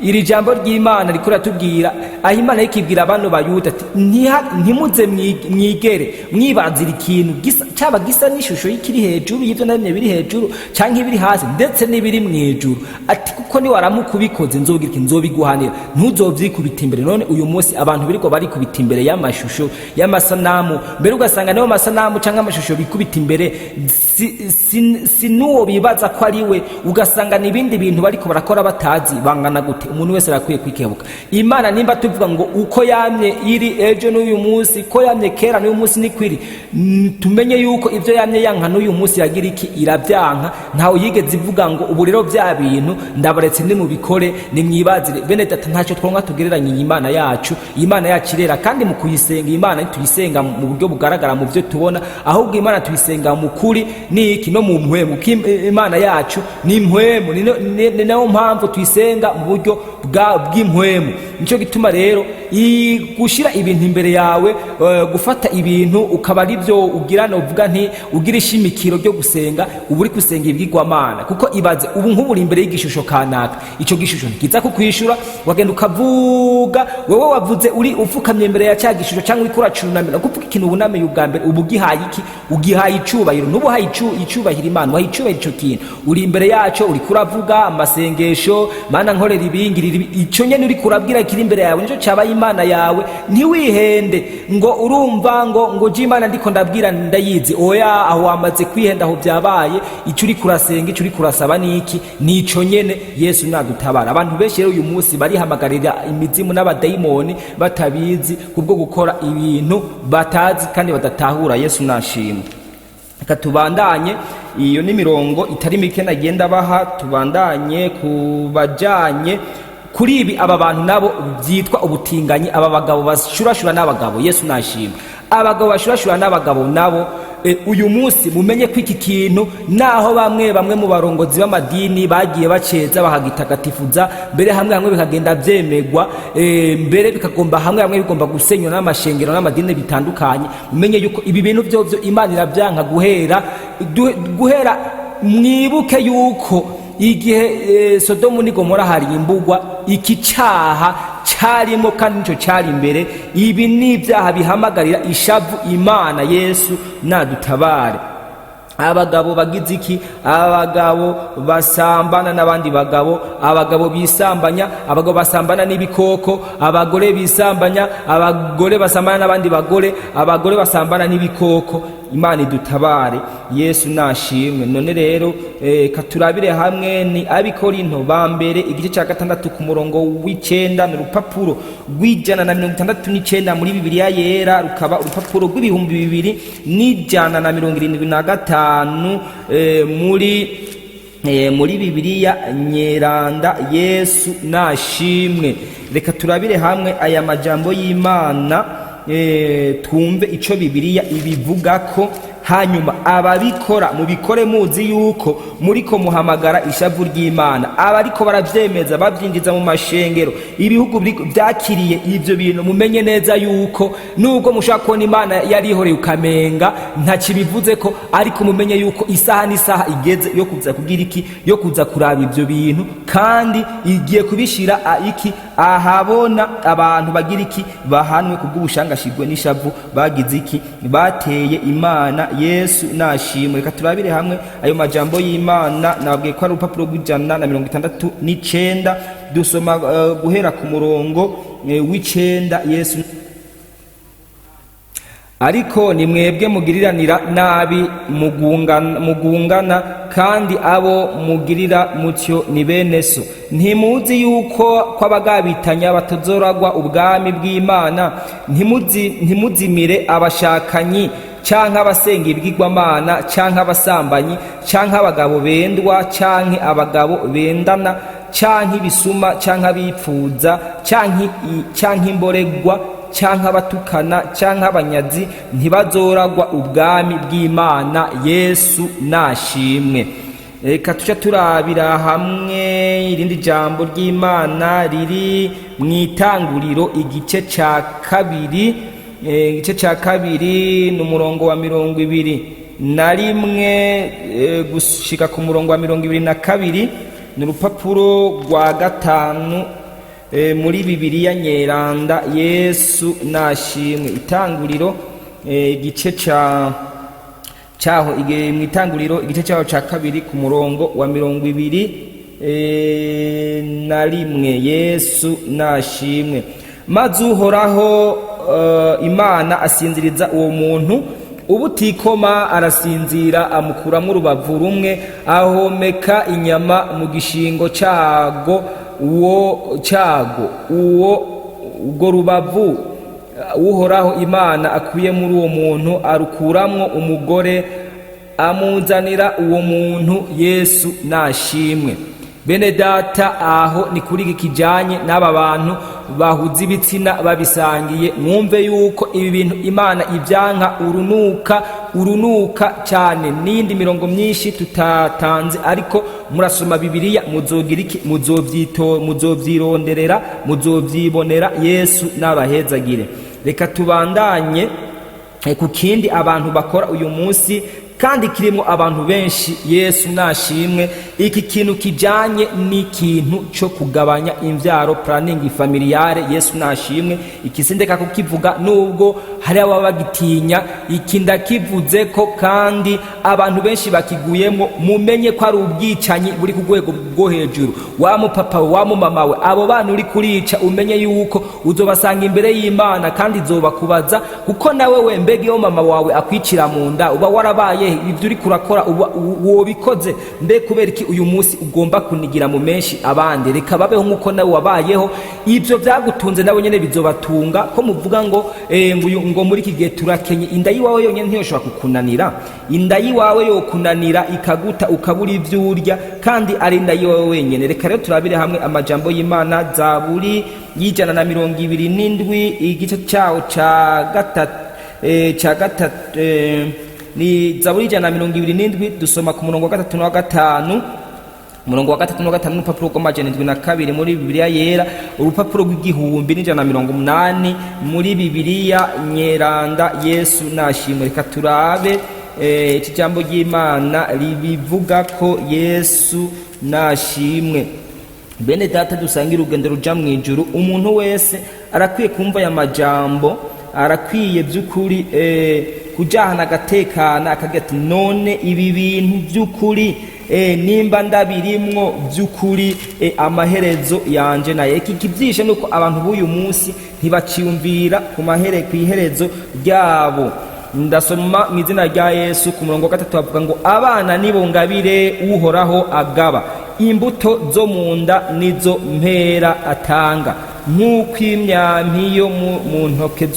iri jambo ry'Imana riko riratubwira aho Imana rikibwira bano Bayuda ati: "Ntimuze mwigere mwibazira ikintu gisa, cyaba gisa n'ishusho y'ikiri hejuru y'ibyo naremye biri hejuru canke ibiri hasi, ndetse n'ibiri mw'ijuru." Ati: "Kuko niwaramuka ubikoze, nzogira iki? Nzobiguhanira. Ntuzovyikubita imbere." None uyu munsi abantu biriko barikubita imbere y'amashusho, y'amasanamu, mbere ugasanga niyo masanamu canke amashusho bikubita imbere si n'uwo bibaza ko ari we, ugasanga n'ibindi bintu bariko barakora batazi bangana gute. Umuntu wese arakwiye kwikebuka. Imana, nimba tuvuga ngo uko yamye iri ejo n'uyu munsi, ko yamye kera n'uyu munsi nikwiri, tumenye yuko ibyo yamye yanka n'uyu munsi yagira iki? Irabyanka. Ntawe yigeze ivuga ngo ubu rero bya bintu ndabaretse, nimubikore, nimwibazire. Bene data, ntacyo twonka tugereranya iyi Imana yacu. Imana yacu irera, kandi mu kuyisenga, Imana ntituyisenga mu buryo bugaragara mu byo tubona, ahubwo Imana tuyisenga mu kuri niki? No mu mpwemu, kuko Imana yacu ni impwemu. Ni nayo mpamvu tuyisenga mu buryo bw'impwemu. Nicyo gituma rero gushyira ibintu imbere yawe, gufata ibintu ukaba ari byo ugira, novuga nti ugira ishimikiro ryo gusenga, uba uri gusenga ibigirwamana. Kuko ibaze ubu nk'ubu uri imbere y'igishusho kanaka, icyo gishusho ntikiza kukwishura, wagenda ukavuga, wewe wavuze uri upfukamye imbere ya cya gishusho cyangwa uriko uracunamira. Kuvuga ikintu wunamiye ubwa mbere, uba ugihaye iki? Ugihaye icubahiro. Ntuba uhaye icubahiro Imana, uhaye icubahiro ico kintu uri imbere yaco, uriko uravuga amasengesho: "Mana, nkorera ibi, ngirira ibi." Ico nyene uriko urabwira kiri imbere yawe nico cabaye Imana yawe. Ntiwihende ngo urumva ngo je Imana ndiko ndabwira ndayizi. Oya, aho wamaze kwihenda, aho byabaye. Ico uriko urasenga, ico uriko urasaba niki? Nico nyene. Yesu nadutabara. Abantu benshi rero uyu munsi barihamagarira imizimu n'abadayimoni batabizi, kubwo gukora ibintu batazi kandi badatahura. Yesu nashimwe. Reka tubandanye. Iyo ni mirongo itari mike nagenda baha. Tubandanye ku bajanye kuri ibi. Aba bantu nabo byitwa ubutinganyi, aba bagabo bashurashura n'abagabo. Yesu nashimwe. Abagabo bashurashura n'abagabo nabo, uyu munsi mumenye ko iki kintu, naho bamwe bamwe mu barongozi b'amadini bagiye baceza bakagitagatifuza, mbere hamwe hamwe bikagenda byemegwa, mbere bikagomba hamwe hamwe bigomba gusenywa n'amashengero n'amadini bitandukanye, mumenye yuko ibi bintu byovyo Imana irabyanka. Guhera mwibuke yuko igihe Sodomu n'i Gomora harimbugwa, iki cyaha cyarimo kandi nicyo cyari imbere. Ibi ni ibyaha bihamagarira ishavu Imana. Yesu nadutabare. Abagabo bagize iki? Abagabo basambana n'abandi bagabo, abagabo bisambanya, abagabo basambana n'ibikoko, abagore bisambanya, abagore basambana n'abandi bagore, abagore basambana n'ibikoko. Imana idutabare. Yesu nashimwe. None rero katurabire hamwe ni Abikorinto ba mbere igice cya 6 ku murongo w'9. Ni urupapuro rw'169 muri Bibiliya Yera, rukaba urupapuro rw'2175 muri Bibiliya Nyeranda. Yesu nashimwe. Reka turabire hamwe aya majambo y'Imana, twumve ico Bibiliya ibivugako. Hanyuma ababikora, mubikore muzi yuko muriko muhamagara ishavu ry'Imana. Abariko baravyemeza, bavyinjiza mu mashengero, ibihugu vyakiriye ivyo bintu, mumenye neza yuko nubwo mushobora kubona Imana yarihoreye ukamenga ntakibivuze ko, ariko mumenye yuko isaha n'isaha igeze yo kuza kugira iki? Yo kuza kuraba ivyo bintu, kandi igiye kubishira iki? Ahabona. Abantu bagira iki? Bahanwe kubw'ubushangashigwe n'ishavu bagize iki? Bateye Imana. Yesu nashimwe. Reka turabire hamwe ayo majambo y'Imana. Nababwiye ko ari urupapuro rw'169. Dusoma guhera ku murongo w'9. Yesu: "Ariko ni mwebwe mugiriranira nabi, mugungana, kandi abo mugirira mutyo ni bene so. Ntimuzi yuko kw'abagabitanya batazoragwa ubwami bw'Imana? Ntimuzimire abashakanyi, canke abasenga ibigirwamana, canke abasambanyi, canke abagabo bendwa, canke abagabo bendana." canke ibisuma, canke abipfuza, canke imboregwa, canke abatukana, canke abanyazi, ntibazoragwa ubwami bw'Imana. Yesu nashimwe. Reka tuce turabira hamwe irindi jambo ry'Imana riri mu Itanguriro, igice ca kabiri. Igice ca kabiri ni umurongo wa 21 gushika ku murongo wa 22. Ni urupapuro rwa gatanu muri Bibiliya Nyeranda. Yesu nashimwe. Itanguriro, igice ca cyaho, mu Itanguriro igice cyaho cya kabiri, ku murongo wa 21. Yesu nashimwe. Maze Uhoraho Imana asinziriza uwo muntu ubutikoma, arasinzira, amukuramo urubavu rumwe, ahomeka inyama mu gishingo cyago uwo cyago uwo. Ubwo rubavu Uhoraho Imana akuye muri uwo muntu, arukuramwo umugore, amuzanira uwo muntu. Yesu nashimwe. Bene data, aho ni kuri iki kijanye n'aba bantu bahuza ibitsina babisangiye. Mwumve yuko ibi bintu Imana ibyanka urunuka, urunuka cyane. N'iyindi mirongo myinshi tutatanze, ariko murasoma Bibiliya, muzogira iki? Muzovyironderera, muzovyibonera. Yesu n'abahezagire. Reka tubandanye ku kindi abantu bakora uyu munsi kandi kirimo abantu benshi. Yesu nashimwe. Iki kintu kijanye n'ikintu cyo kugabanya imvyaro, planning familiale. Yesu nashimwe. Iki sindeka kukivuga nubwo hari ababa bagitinya. Iki ndakivuze ko kandi abantu benshi bakiguyemo. Mumenye ko ari ubwicanyi buri ku rwego rwo hejuru. Wa mupapa we, wa mumama we, abo bana uri kurica, umenye yuko uzobasanga imbere y'Imana kandi izobakubaza, kuko nawe we, mbega iyo mama wawe akwicira mu nda, uba warabaye ibyo uri kurakora uba wobikoze? Mbe kubera iki uyu munsi ugomba kunigira mu menshi abandi? Reka babeho nk'uko nawe wabayeho. Ibyo byagutunze nawe nyene bizobatunga. Ko muvuga ngo ngo ngo muri iki gihe turakenye, inda yiwawe yonyene ntiyoshobora kukunanira? Inda yiwawe yokunanira ikaguta, ukabura ibyo urya, kandi ari inda yiwawe wenyene. Reka rero turabire hamwe amajambo y'Imana. Zaburi y'127, igice cyawo ca gatatu, ca gatatu, ni Zaburi 127, dusoma ku murongo wa gatatu n'uwa gatanu. Umurongo wa gatatu n'uwa gatanu, n'urupapuro rw'amajana 72 muri Bibiliya Yera, urupapuro rw'1180 muri Bibiliya Nyeranda. Yesu nashimwe. Reka turabe iki jambo ry'Imana ribivuga ko. Yesu nashimwe. Bene data dusangira urugendo ruja mu ijuru, umuntu wese arakwiye kumva aya majambo, arakwiye by'ukuri kujahana agatekana, akagira ati: "None ibi bintu by'ukuri, nimba ndabirimwo by'ukuri, amaherezo yanje naye?" Iki kivyishe nuko abantu b'uyu munsi ntibaciyumvira ku mahere, ku iherezo ryabo. Ndasoma mu izina rya Yesu. Ku murongo wa gatatu bavuga ngo: "Abana nibo ngabire Uhoraho agaba, imbuto zo mu nda nizo mpera atanga. Nk'uko imyampi yo mu ntoke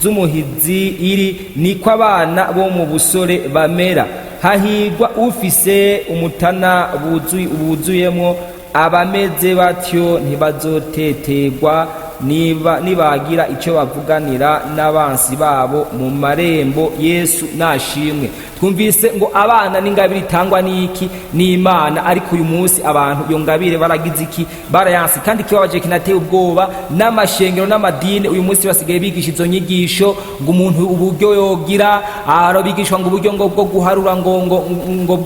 z'umuhizi iri, niko abana bo mu busore bamera. Hahigwa ufise umutana wuzuyemwo abameze batyo, ntibazotetegwa niba nibagira icyo bavuganira n'abansi babo mu marembo." Yesu nashimwe. Twumvise ngo abana n'ingabire itangwa n'iki? N'Imana. Ariko uyu munsi abantu iyo ngabire baragize iki? Barayanse. Kandi ikibabaje kinateye ubwoba, n'amashengero n'amadini uyu munsi basigaye bigisha izo nyigisho ngo umuntu uburyo yogira, arabigishwa ngo uburyo ngo bwo guharura ngo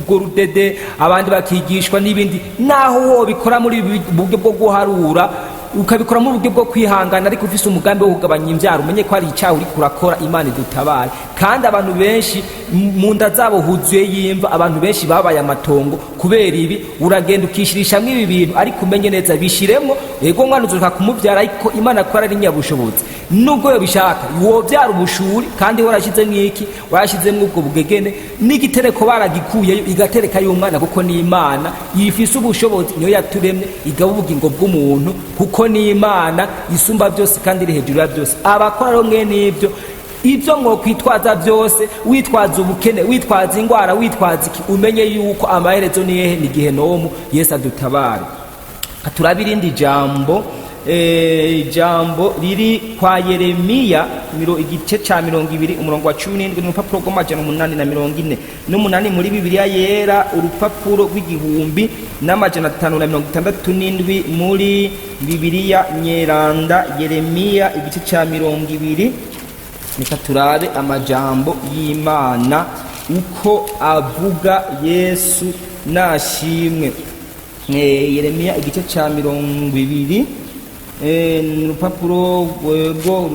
bw'urudede, abandi bakigishwa n'ibindi. Naho wobikora muri ubu buryo bwo guharura, ukabikora mu buryo bwo kwihangana, ariko ufise umugambi wo kugabanya imbyaro, umenye ko hari icyaha uriko urakora. Imana idutabare. Kandi abantu benshi mu nda zabo huzuye yimva. Abantu benshi babaye amatongo kubera ibi. Uragenda ukishirishamwo ibi bintu, ariko umenye neza, bishiremwo. Yego, mwana uzoka kumubyara, ariko Imana ko ari nyabushobozi, nubwo yobishaka wobyara ubushuri, kandi warashyizemwo iki? Warashyizemwo ubwo bugegene n'igitereko baragikuyeyo, igatereka y'umwana, kuko ni Imana ifise ubushobozi, niyo yaturemye, igaba ubugingo bw'umuntu, kuko ni Imana isumba byose kandi iri hejuru ya byose. Abakora rero mwene ibyo Ibyo mwokwitwaza byose, witwaza ubukene, witwaza indwara, witwaza iki, umenye yuko amaherezo ni hehe? Ni gihenomu. Yesu adutabare. Turabe irindi jambo, ijambo riri kwa Yeremiya, igice ca 20, umurongo wa 17, n'urupapuro rw'amaja 848 muri Bibiliya Yera, urupapuro rw'igihumbi n'amajana 567 muri Bibiliya Nyeranda. Yeremiya igice ca 20, reka turabe amajambo y'Imana uko avuga. Yesu nashimwe. Yeremiya igice ca 20, ni urupapuro rwo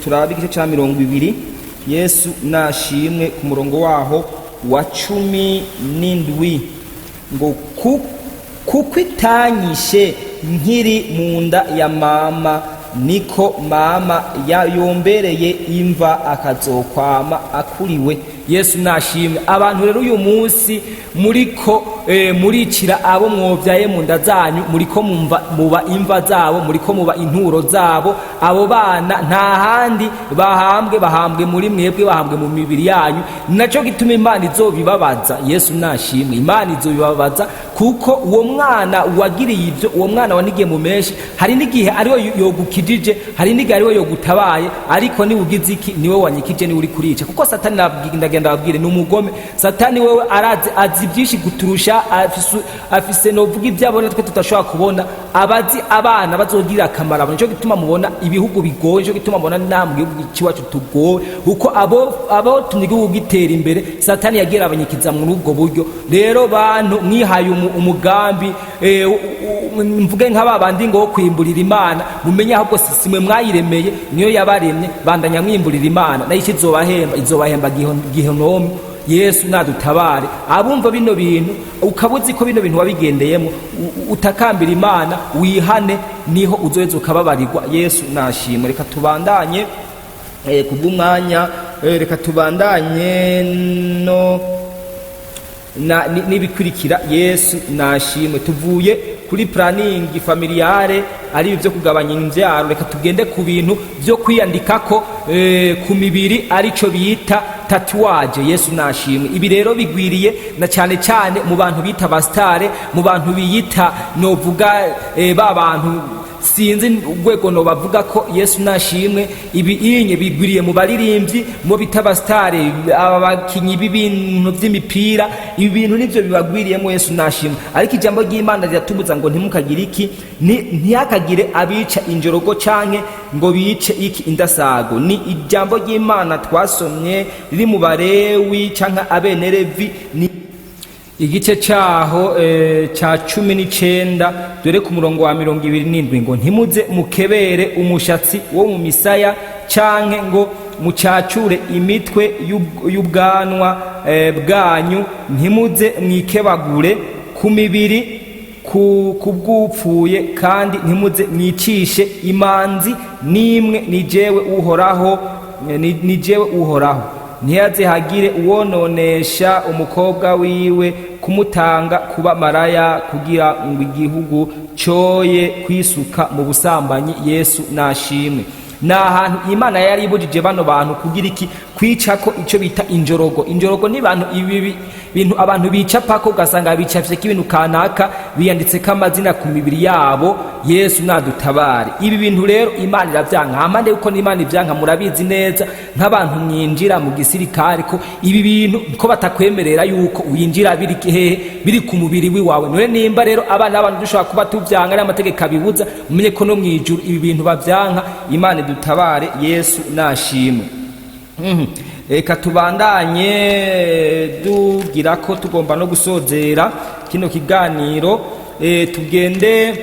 turabe igice ca 20, Yesu nashimwe, ku murongo waho wa 17 ngo: "Kuko itanyishe nkiri mu nda ya mama, niko mama yayombereye imva akazokwama akuriwe." Yesu nashimwe. Abantu rero uyu munsi muriko muricira abo mwovyaye mu nda zanyu, muriko mumva muba imva zabo, muriko muba inturo zabo. Abo bana nta handi bahambwe, bahambwe muri mwebwe, bahambwe mu mibiri yanyu. Naco gituma Imana izobibabaza. Yesu nashimwe. Imana izobibabaza, kuko uwo mwana wagiriye ibyo, uwo mwana wanigiye mu menshi, hari n'igihe ariwe yogukijije, hari n'igihe ariwe yogutabaye, ariko niwe ugize iki? Niwe wanyikije, niwe uri kurica. Kuko Satani, ndagenda babwire, ni umugome. Satani wewe arazi, azi byinshi kuturusha, afise novuga ibyo abona twe tutashobora kubona. Abazi abana bazogirira akamaro abo. Nico gituma mubona ibihugu bigoye, nico gituma mubona nta mu gihugu c'iwacu tugowe, kuko abo tumye igihugu gitera imbere, Satani yagiye arabanyikiza muri ubwo buryo. Rero bantu mwihaye umugambi, mvuge nk'aba bandi ngo wo kwimburira Imana, mumenye ahubwo simwe mwayiremeye, niyo yabaremye. Bandanya mwimburira Imana, nayo icyo izobahemba, izobahemba gihenomu. Yesu nadutabare. Abumva bino bintu, ukaba uzi ko bino bintu wabigendeyemo, utakambira Imana, wihane, niho uzoheza ukababarirwa. Yesu nashimwe. Reka tubandanye, kubw'umwanya, reka tubandanye no n'ibikurikira. Yesu nashimwe. Tuvuye kuri planning familiale, ari ibyo kugabanya imbyaro, reka tugende ku bintu byo kwiyandikako ku mibiri, arico bita tatouage. Yesu nashimwe. Ibi rero bigwiriye na cyane cyane mu bantu bita aba stars, mu bantu biyita novuga ba bantu, sinzi urwego no bavuga ko. Yesu nashimwe. Ibi inye bigwiriye mu baririmbyi, mu bita aba stars, aba bakinyi b'ibintu by'imipira, ibi bintu nivyo bibagwiriyemo. Yesu nashimwe. Ariko ijambo ry'Imana riratubuza ngo ntimukagire iki? Ntihakagire abica injorogo canke ngo bice iki? Indasago. Ni ijambo ry'Imana twasomye riri mu Barewi canke Abenerevi, ni igice cyaho cya 19, dore ku murongo wa 27 ngo: "Ntimuze mukebere umushatsi wo mu misaya canke ngo mucacure imitwe y'ubwanwa bwanyu. Ntimuze mwikebagure ku mibiri ku bw'upfuye, kandi ntimuze mwicishe imanzi n'imwe. Ni jewe Uhoraho, ni jewe Uhoraho. Ntiyaze hagire uwononesha umukobwa wiwe kumutanga kuba maraya, kugira ngo igihugu cyoye kwisuka mu busambanyi." Yesu nashimwe. Ni ahantu Imana yari ibujije bano bantu kugira iki? Kwicako icyo bita injorogo. Injorogo ni bantu, ibi bintu abantu bicapako, ugasanga bicafyeko ibintu kanaka, biyanditseko amazina ku mibiri yabo. Yesu nadutabare. Ibi bintu rero Imana iravyanka. Hampande yuko n'Imana ivyanka, murabizi neza nk'abantu mwinjira mu gisirikare ko ibi bintu ko batakwemerera yuko winjira biri hehe? Biri ku mubiri wiwawe. None nimba rero abana b'abantu dushobora kuba tuvyanga, ari amategeko abibuza, mumenye ko no mw'ijuru ibi bintu bavyanka. Imana idutabare. Yesu nashimwe. Reka tubandanye dugira ko tugomba no gusozera kino kiganiro, tugende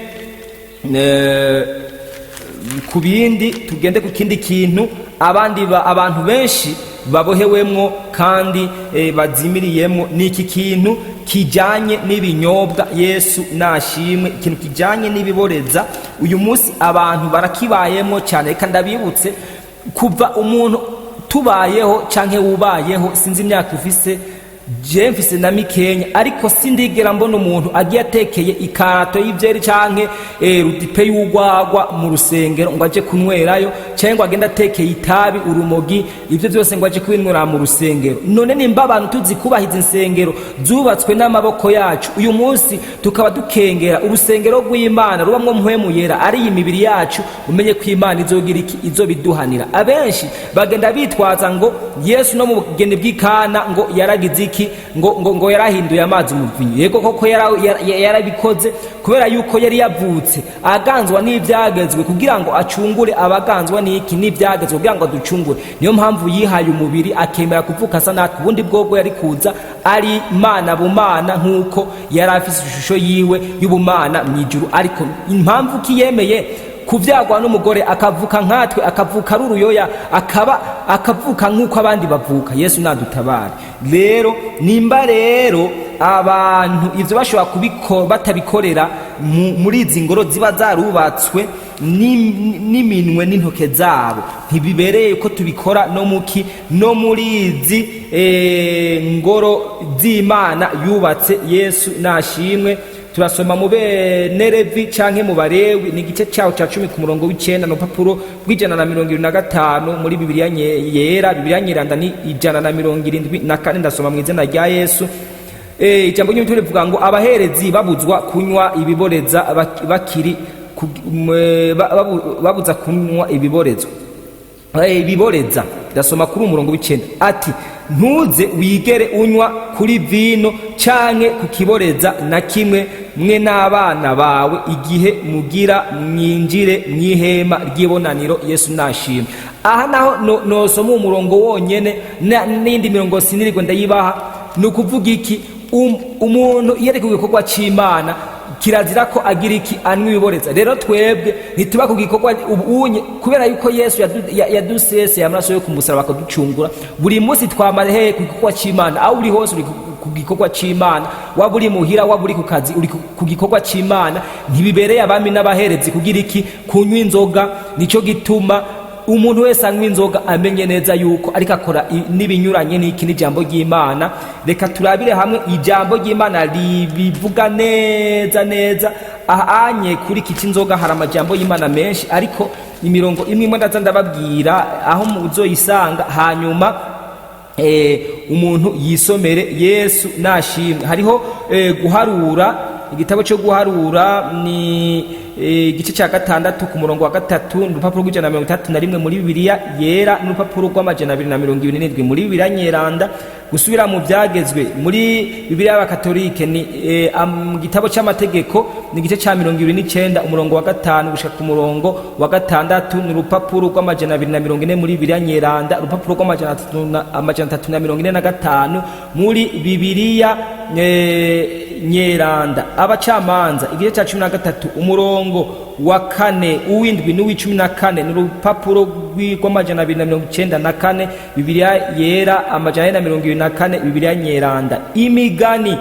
ku bindi, tugende ku kindi kintu abandi abantu benshi babohewemwo kandi bazimiriyemwo. Ni iki kintu kijanye n'ibinyobwa. Yesu nashimwe. Ikintu kijanye n'ibiboreza, uyu munsi abantu barakibayemwo cyane. Reka ndabibutse, kuva umuntu tubayeho canke wubayeho, sinzi imyaka ufise, Je mfise na mikenya, ariko sindigera mbona umuntu agiye atekeye ikarato y'ivyeri canke rudipe y'urwagwa mu rusengero ngo aje kunywerayo, canke ngo agende atekeye itabi, urumogi, ivyo vyose ngo aje kubinywera mu rusengero. None nimba abantu tuzi kubahiza insengero zubatswe n'amaboko yacu, uyu munsi tukaba dukengera urusengero rw'Imana rubamwo Mpwemu Yera, ari iyi mibiri yacu, umenye ko Imana izogira iki? Izobiduhanira. Abenshi bagenda bitwaza ngo Yesu no mu bugeni bw'Ikana ngo yaragize iki, ngo yarahinduye amazi umuvinyu. Yego koko yarabikoze, kubera yuko yari yavutse aganzwa n'ibyagezwe kugira ngo acungure abaganzwa n'iki? N'ibyagezwe, kugira ngo aducungure. Niyo mpamvu yihaye umubiri, akemera kuvuka asa natwe. Ubundi bwobwo yari kuza ari Mana bumana, nk'uko yari afise ishusho yiwe y'ubumana mu ijuru. Ariko impamvu ki yemeye kuvyagwa n'umugore, akavuka nkatwe, akavuka ari uruyoya, akaba akavuka nk'uko abandi bavuka? Yesu nadutabare. Rero nimba rero abantu ivyo bashobora batabikorera muri izi ngoro ziba zarubatswe n'iminwe n'intoke zabo, ntibibereye ko tubikora no muki, no muri izi ngoro z'Imana yubatse. Yesu nashimwe. Turasoma mu Benerevi canke mu Barewi, ni igice cyaho ca 10 ku murongo w'9, n'urupapuro rw'175 muri Bibiliya Yera. Bibiliya Nyeranda ni 174. Ndasoma mu izina rya Yesu. Ijambo ry'Imana rivuga ngo abaherezi babuzwa kunywa ibiboreza bakiri babuza kunywa ibiborezo, ibiboreza. Ndasoma kuri umurongo w'9, ati: "Ntuze wigere unywa kuri vino canke ku kiboreza na kimwe, mwe n'abana bawe, igihe mugira mwinjire mw'ihema ry'ibonaniro." Yesu nashimwe. Aha naho nosoma umurongo wonyene, n'indi mirongo sinirirwe ndayibaha. Ni ukuvuga iki? Umuntu iyo ari ku gikorwa c'Imana, kirazira ko agira iki? Anywa ibiboreza. Rero twebwe ntituba ku gikorwa ubunye, kubera yuko Yesu yaduseseye amaraso yo ku musaraba akaducungura. Buri munsi twamara hehe? Ku gikorwa c'Imana. Aho uri hose uri ku gikorwa c'Imana. Waba uri muhira, waba uri ku kazi, uri ku gikorwa c'Imana. Ntibibereye abami n'abaherezi kugira iki? Kunywa inzoga. Nico gituma umuntu wese anywa inzoga amenye neza yuko ariko akora n'ibinyuranye n'iki? N'ijambo ry'Imana. Reka turabire hamwe ijambo ry'Imana ribivuga neza neza. Ahanye kuri iki cy'inzoga hari amajambo y'Imana menshi, ariko imirongo imwe imwe ndaza ndababwira aho muzoyisanga, hanyuma umuntu yisomere. Yesu nashimwe. Hariho Guharura, igitabo cyo Guharura ni igice cya 6 ku murongo wa 3, urupapuro rw'161 muri Bibiliya Yera, n'urupapuro rw'227 muri Bibiliya Nyeranda. Gusubira mu Byagezwe muri Bibiliya y'Abakatolike ni igitabo cy'Amategeko, ni igice cya 29 umurongo wa 5 gushika ku murongo wa 6, ni urupapuro rw'240 muri Bibiliya Nyeranda, urupapuro rw'345 muri Bibiliya Nyeranda. Abacamanza, igice cya 13 umurongo wa 4, uw'indwi n'uw'icumi na kane, ni urupapuro rw'294 Bibiliya Yera, 424 Bibiliya Nyeranda. Imigani,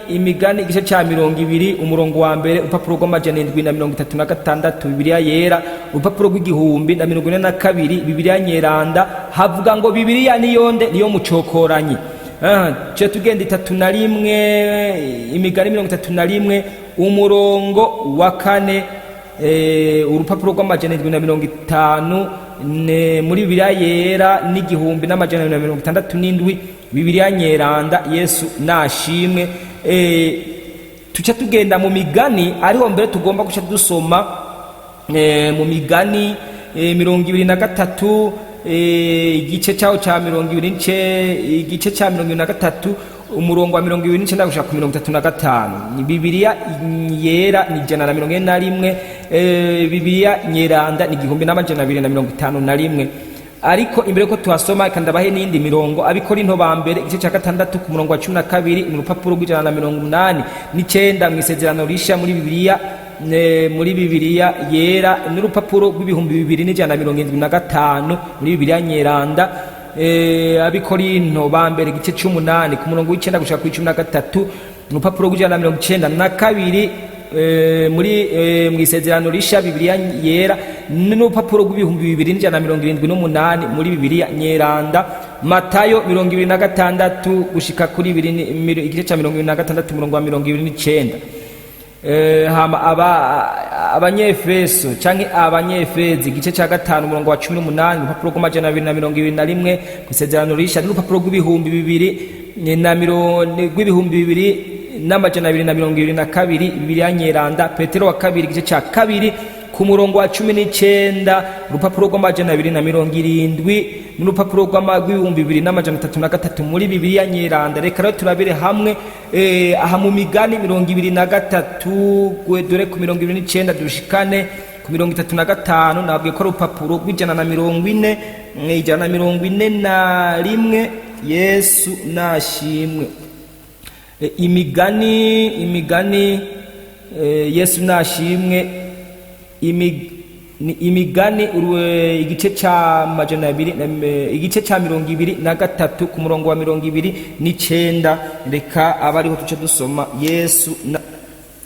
Imigani igice cya 20 umurongo wa 1, urupapuro rw'736 Bibiliya Yera, urupapuro rw'1042 Bibiliya Nyeranda. Havuga ngo Bibiliya niyonde? Niyo mucokoranyi. Ce tugenda 31, Imigani 31 umurongo wa 4, urupapuro rw'750 muri Bibiliya Yera, n'1267 Bibiliya Nyeranda. Yesu nashimwe. Tuca tugenda mu Migani, ariho mbere tugomba guca dusoma mu Migani 23, igice cyaho cya mirongo ibiri igice cya 23 umurongo wa 29 gushika ku 35. Bibiliya Yera ni 141, Bibiliya Nyeranda ni 1251. Ariko imbere ko tuhasoma, reka ndabahe n'iyindi mirongo. Abikorinto ba mbere, igice cya 6 ku murongo wa 12, ni urupapuro rw'189 mu Isezerano Risha muri Bibiliya, muri Bibiliya Yera, n'urupapuro rw'2175 muri Bibiliya Nyeranda. Abikorinto ba mbere, igice c'8 ku murongo w'9 gushika ku 13, urupapuro rw'192 muri mu Isezerano Risha Bibiliya Yera, n'urupapuro rw'2178 muri Bibiliya Nyeranda. Matayo 26 gushika kuri igice ca 26 umurongo wa 29. Hama Abanyefeso canke Abanyefezi igice ca 5 umurongo wa 18, urupapuro rw'amajana 221 kw'isezerano risha, n'urupapuro rw'ibihumbi 2222, Bibiliya Nyeranda. Petero wa kabiri igice ca 2 ku murongo wa 19, urupapuro rw'amajana 270 n'urupapuro rw'ibihumbi 2303 muri Bibiliya Nyeranda. Reka rero turabire hamwe aha mu Migani 23, dore ku 29 dushikane ku 35. Nababwiye ko ari urupapuro rw'ijana na 40, 141. Yesu nashimwe. Imigani, Yesu nashimwe. Ni Imigani igice ca 200, igice ca 23 ku murongo wa 29. Reka aba ariho tuce dusoma. Yesu na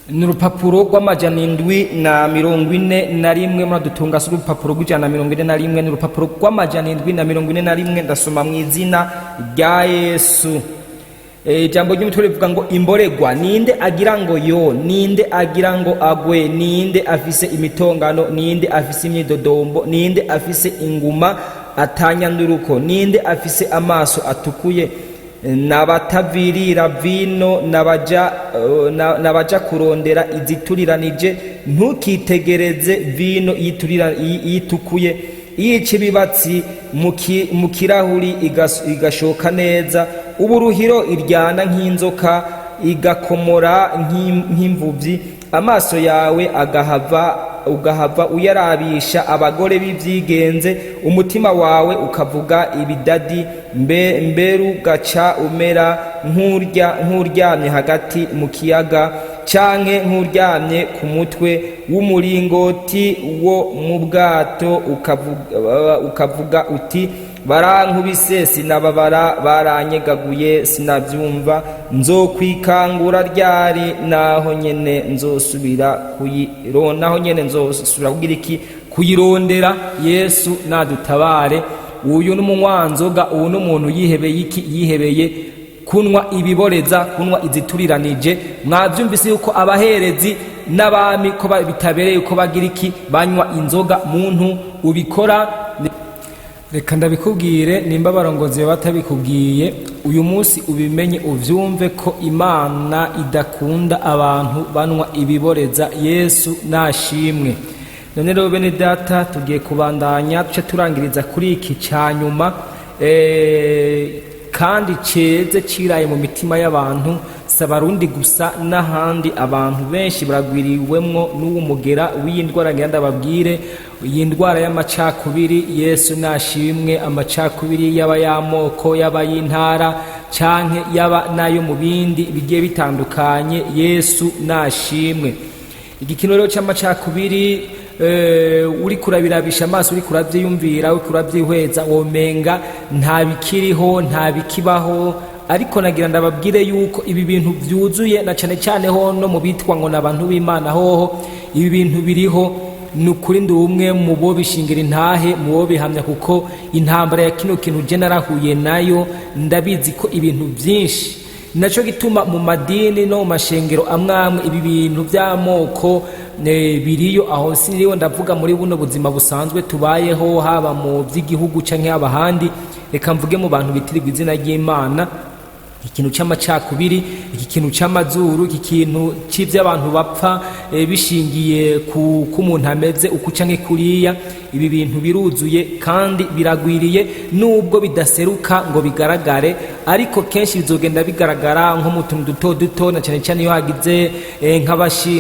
ni urupapuro rw'amajana 741. Muradutunga, si urupapuro rw'ijana na 41, ni urupapuro rw'amajana 741. Ndasoma mu izina rya Yesu. Ijambo ry'umutwe rivuga ngo: imboregwa. Ninde agira ngo yo? Ninde agira ngo agwe? Ninde afise imitongano? Ninde afise imyidodombo? Ninde afise inguma atanyanduruko? Ninde afise amaso atukuye? N'abatavirira vino, n'abaja kurondera izituriranije. Ntukitegereze vino yitukuye, yica ibibatsi mu kirahuri, igashoka neza. Uburuhiro iryana nk'inzoka, igakomora nk'imvubyi. Amaso yawe agahava ugahava uyarabisha abagore b'ivyigenze, umutima wawe ukavuga ibidadi, mbere ugaca umera nk'uryamye hagati mu kiyaga, canke nk'uryamye ku mutwe w'umuringoti wo mu bwato, ukavuga uti: barankubise sinababara, baranyegaguye sinavyumva. Nzokwikangura ryari? Naho nyene nzosubira kuyiro, naho nyene nzosubira kugira iki? Kuyirondera. Yesu nadutabare. Uyu n'umunywanzoga, uyu n'umuntu yihebeye iki? Yihebeye kunwa ibiboreza, kunwa izituriranije. Mwavyumvise yuko abaherezi n'abami ko bitabereye ko bagira iki? Banywa inzoga. Muntu ubikora, reka ndabikubwire, nimba abarongozi baba batabikubwiye, uyu munsi ubimenye, uvyumve ko Imana idakunda abantu banwa ibiboreza. Yesu nashimwe. None rero bene data, tugiye kubandanya duce turangiriza kuri iki ca nyuma, kandi ceze ciraye mu mitima y'abantu, si Abarundi gusa, n'ahandi abantu benshi baragwiriwemwo n'uwo mugera w'iyi ndwara. Ngira ndababwire iyi ndwara y'amacakubiri. Yesu nashimwe. Amacakubiri yaba y'amoko, yaba y'intara, canke yaba n'ayo mu bindi bigiye bitandukanye. Yesu nashimwe. Igikino rero c'amacakubiri, uri kurabirabisha amaso, uri kuravyiyumvira, uri kuravyihweza, womenga nta bikiriho, nta bikibaho. Ariko nagira ndababwire yuko ibi bintu vyuzuye, na cane cane ho no mu bitwa ngo n'abantu b'Imana hoho ibi bintu biriho. Ni ukuri, ndi umwe mu bo bishingira intahe, mu bo bihamya, kuko intambara ya kino kintu je narahuye nayo, ndabizi ko ibintu vyinshi. Naco gituma mu madini no mu mashengero amwe amwe ibi bintu by'amoko biriyo. Aho siriwe ndavuga muri buno buzima busanzwe tubayeho, haba mu by'igihugu canke haba ahandi. Reka mvuge mu bantu bitirirwa izina ry'Imana. Ikintu c'amacakubiri, iki kintu c'amazuru, iki kintu c'ivy'abantu bapfa bishingiye ku umuntu ameze uku canke kuriya, ibi bintu biruzuye kandi biragwiriye, nubwo bidaseruka ngo bigaragare, ariko kenshi bizogenda bigaragara nko mu tuntu duto duto, na cane cane iyo hagize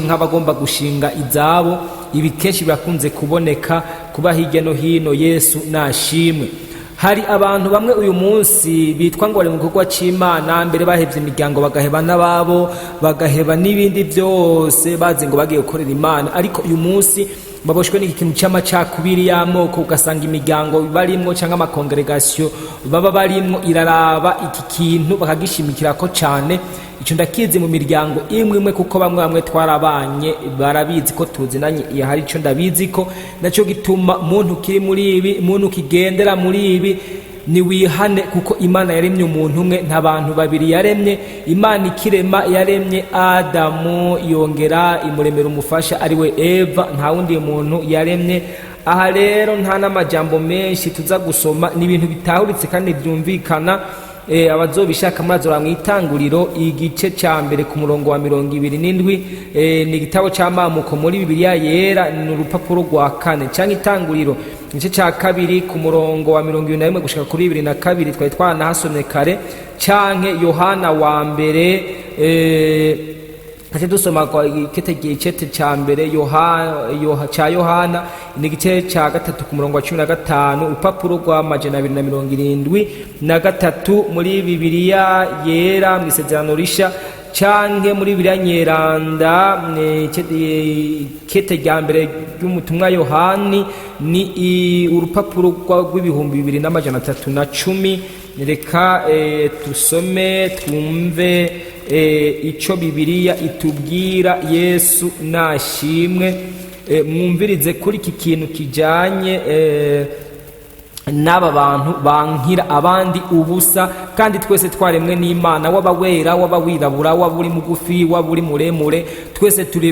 nk'abagomba gushinga izabo. Ibi kenshi birakunze kuboneka kuba hirya no hino. Yesu nashimwe. Hari abantu bamwe uyu munsi bitwa ngo bari mu gikorwa c'Imana, mbere bahevye imiryango, bagaheba n'ababo, bagaheba n'ibindi byose, bazi ngo bagiye gukorera Imana, ariko uyu munsi baboshwe n'iki kintu c'amacakubiri y'amoko. Ugasanga imiryango barimwo canke amakongeregasiyo baba barimwo iraraba iki kintu bakagishimikirako cane. Ico ndakizi mu miryango imwe imwe, kuko bamwe bamwe twarabanye, barabizi ko tuzinanye, iyo hari ico ndabizi ko. Naco gituma muntu kiri muri ibi, muntu kigendera muri ibi. Niwihane, kuko Imana yaremye umuntu umwe, nta bantu babiri yaremye. Imana ikirema yaremye Adamu, yongera imuremera umufasha ariwe Eva, nta wundi muntu yaremye. Aha rero nta n'amajambo menshi tuza gusoma, ni ibintu bitahuritse kandi byumvikana. Abazobishaka murazora mu Itanguriro igice ca mbere ku murongo wa 27, ni igitabo c'amamuko muri Bibiliya Yera, ni urupapuro rwa kane, canke Itanguriro igice ca kabiri ku murongo wa 21 gushika kuri 22, twari twanahasomye kare, canke Yohana wa mbere, Kace dusoma kwa ikete ca mbere ca Yohana, ni igice ca gatatu ku murongo wa 15, urupapuro rwa 273 muri Bibiliya Yera mu Isezerano Risha, canke muri Bibiliya Nyeranda, ikete rya mbere ry'umutumwa Yohani ni urupapuro rw' 2310. Reka tusome twumve ico Bibiliya itubwira. Yesu nashimwe. Mwumvirize kuri iki kintu kijanye n'aba bantu bankira abandi ubusa, kandi twese twaremwe n'Imana. Waba wera, waba wirabura, waba uri mugufi, waba uri muremure, twese turi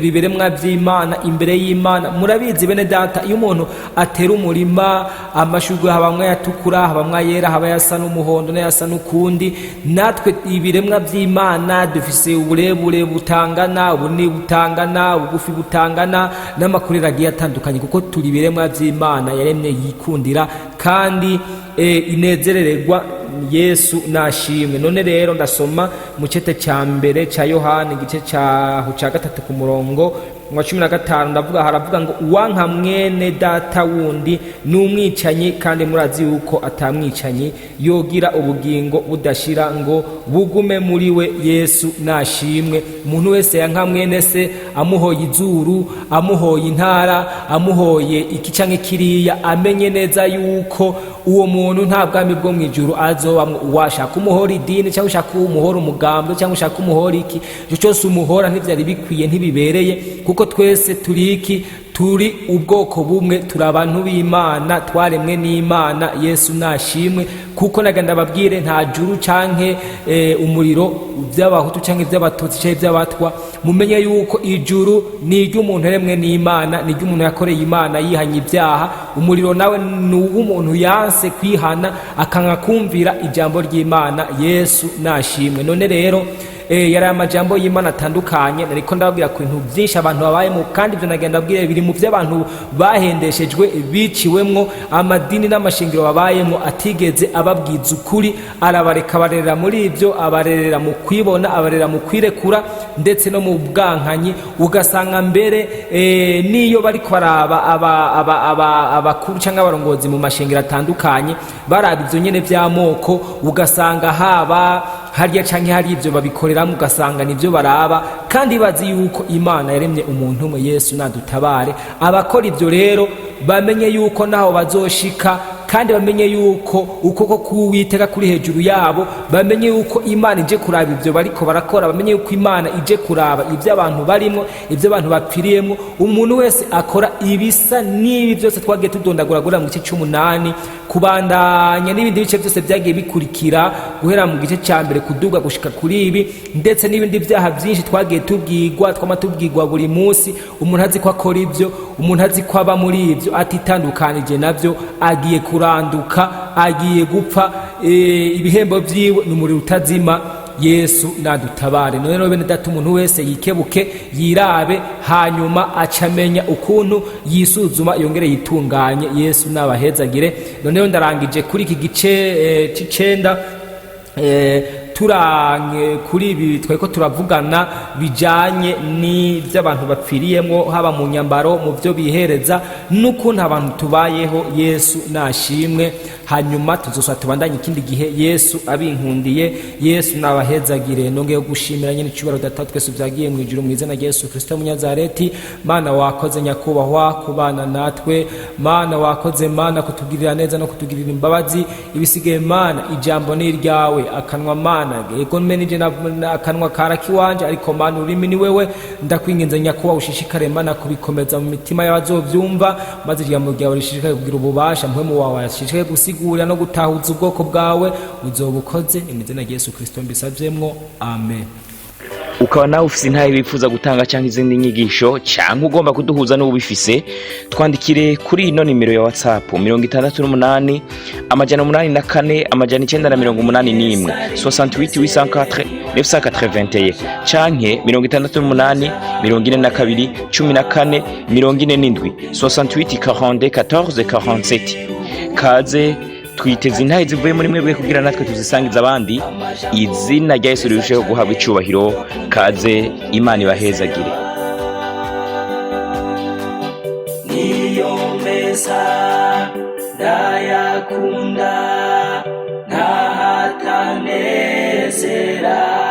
ibiremwa by'Imana imbere y'Imana. Murabizi bene data, iyo umuntu atera umurima amashurwe, habamwe ayatukura, habamwe ayera, haba ayasa n'umuhondo n'ayasa n'ukundi. Natwe ibiremwa by'Imana dufise uburebure butangana, ubunini butangana, ubugufi butangana, n'amakuriro agiye atandukanye, kuko turi ibiremwa by'Imana yaremye yikundira kandi inezerererwa. Yesu nashimwe. None rero ndasoma mu cete cya mbere cya Yohani, igice cyaho cya gatatu ku murongo wa 15, ndavuga, haravuga ngo: "Uwanka mwene data wundi ni umwicanyi, kandi murazi yuko atamwicanyi yogira ubugingo budashira ngo bugume muri we." Yesu nashimwe. Umuntu wese yanka mwene se, amuhoye izuru, amuhoye intara, amuhoye iki canke kiriya, amenye neza yuko uwo muntu nta bwami bwo mu ijuru azobamwo. Washaka umuhora idini, cyangwa ushaka umuhora umugambi, cyangwa ushaka umuhora iki, icyo cyose umuhora ntibyari bikwiye, ntibibereye, kuko twese turi iki? Turi ubwoko bumwe, turi abantu b'Imana, twaremwe n'Imana. Yesu nashimwe. Kuko naganda babwire, nta juru canke umuriro by'abahutu canke iby'abatutsi canke iby'abatwa. Mumenye yuko ijuru ni iry'umuntu yaremwe n'Imana, ni iry'umuntu yakoreye Imana yihanye ibyaha. Umuriro nawe ni uw'umuntu yanse kwihana, akanga kumvira ijambo ry'Imana. Yesu nashimwe. None rero yari amajambo y'Imana atandukanye nariko ndababwira ku bintu byinshi abantu babayemo, kandi ibyo nagenda ndabwira biri mu by'abantu bahendeshejwe, biciwemwo amadini n'amashingiro babayemo atigeze ababwiza ukuri, arabareka abarerera muri ibyo, abarerera mu kwibona, abarerera mu kwirekura ndetse no mu bwankanyi. Ugasanga mbere n'iyo bariko baraba abakuru cyangwa abarongozi mu mashengero atandukanye, baraba ibyo nyene by'amoko, ugasanga haba harya canke hari ibyo babikoreramo, ugasanga nibyo baraba kandi bazi yuko Imana yaremye umuntu umwe. Yesu nadutabare. Abakora ibyo rero bamenye yuko naho bazoshika, kandi bamenye yuko ukuboko k'Uwiteka kuri hejuru yabo, bamenye yuko Imana ije kuraba ibyo bariko barakora, bamenye yuko Imana ije kuraba ibyo abantu barimo, ibyo abantu bapfiriyemo. Umuntu wese akora ibisa n'ibi byose twagiye tudondagura guhera mu gice c'umunani kubandanya n'ibindi bice byose byagiye bikurikira, guhera mu gice cya mbere kuduga gushika kuri ibi, ndetse n'ibindi byaha byinshi twagiye tubwirwa, twama tubwirwa buri munsi. Umuntu azi ko akora ibyo, umuntu azi ko aba muri ibyo atitandukanije nabyo, agiye kuranduka, agiye gupfa, ibihembo byiwe ni umuriro utazima. Yesu nadutabare. None rero bene data, umuntu wese yikebuke, yirabe, hanyuma acamenya ukuntu yisuzuma, yongere yitunganye. Yesu nabahezagire. None rero ndarangije kuri iki gice c'icenda, turange kuri ibi twariko turavugana bijanye n'ivy'abantu bapfiriyemwo, haba mu nyambaro, mu byo bihereza, n'ukuntu abantu tubayeho. Yesu nashimwe. Hanyuma tuzosaba tubandanye ikindi gihe, Yesu abinkundiye. Yesu nabahezagire. Nongeye gushimira nyene icubahiro Data twese vyagiye mu ijuru, mu izina rya Yesu Kristo Munyazareti. Mana wakoze nyakubahwa kubana natwe, Mana wakoze, Mana kutugirira neza no kutugirira imbabazi. Ibisigaye Mana, ijambo ni iryawe, akanwa Mana ego menije akanwa karakiwanje, ariko Mana ururimi ni wewe. Ndakwinginze nyakubahwa, ushishikare Mana kubikomeza mu mitima y'abazovyumva, maze ijambo ryawe rishishikare kugira ububasha, mpwemu wawe ashishikare gusigura. gusigura no gutahuza ubwoko bwawe. Uzoba ukoze. Izina rya Yesu Kristo mbisavyemwo, amen. Ukaba nawe ufise intahe wifuza gutanga cyangwa izindi nyigisho, cyangwa ugomba kuduhuza n'ubifise, twandikire kuri ino nimero ya WhatsApp: 68 804 981, 68 804 981, canke 68 42 14 47, 68 42 14 47. Kaze, twiteze intahe zivuye muri mwebwe kugira natwe tuzisangize abandi, izina rya Yesu rirusheho guhabwa icubahiro. Kaze, Imana ibahezagire. Niyo meza ndayakunda, ntahatanezera.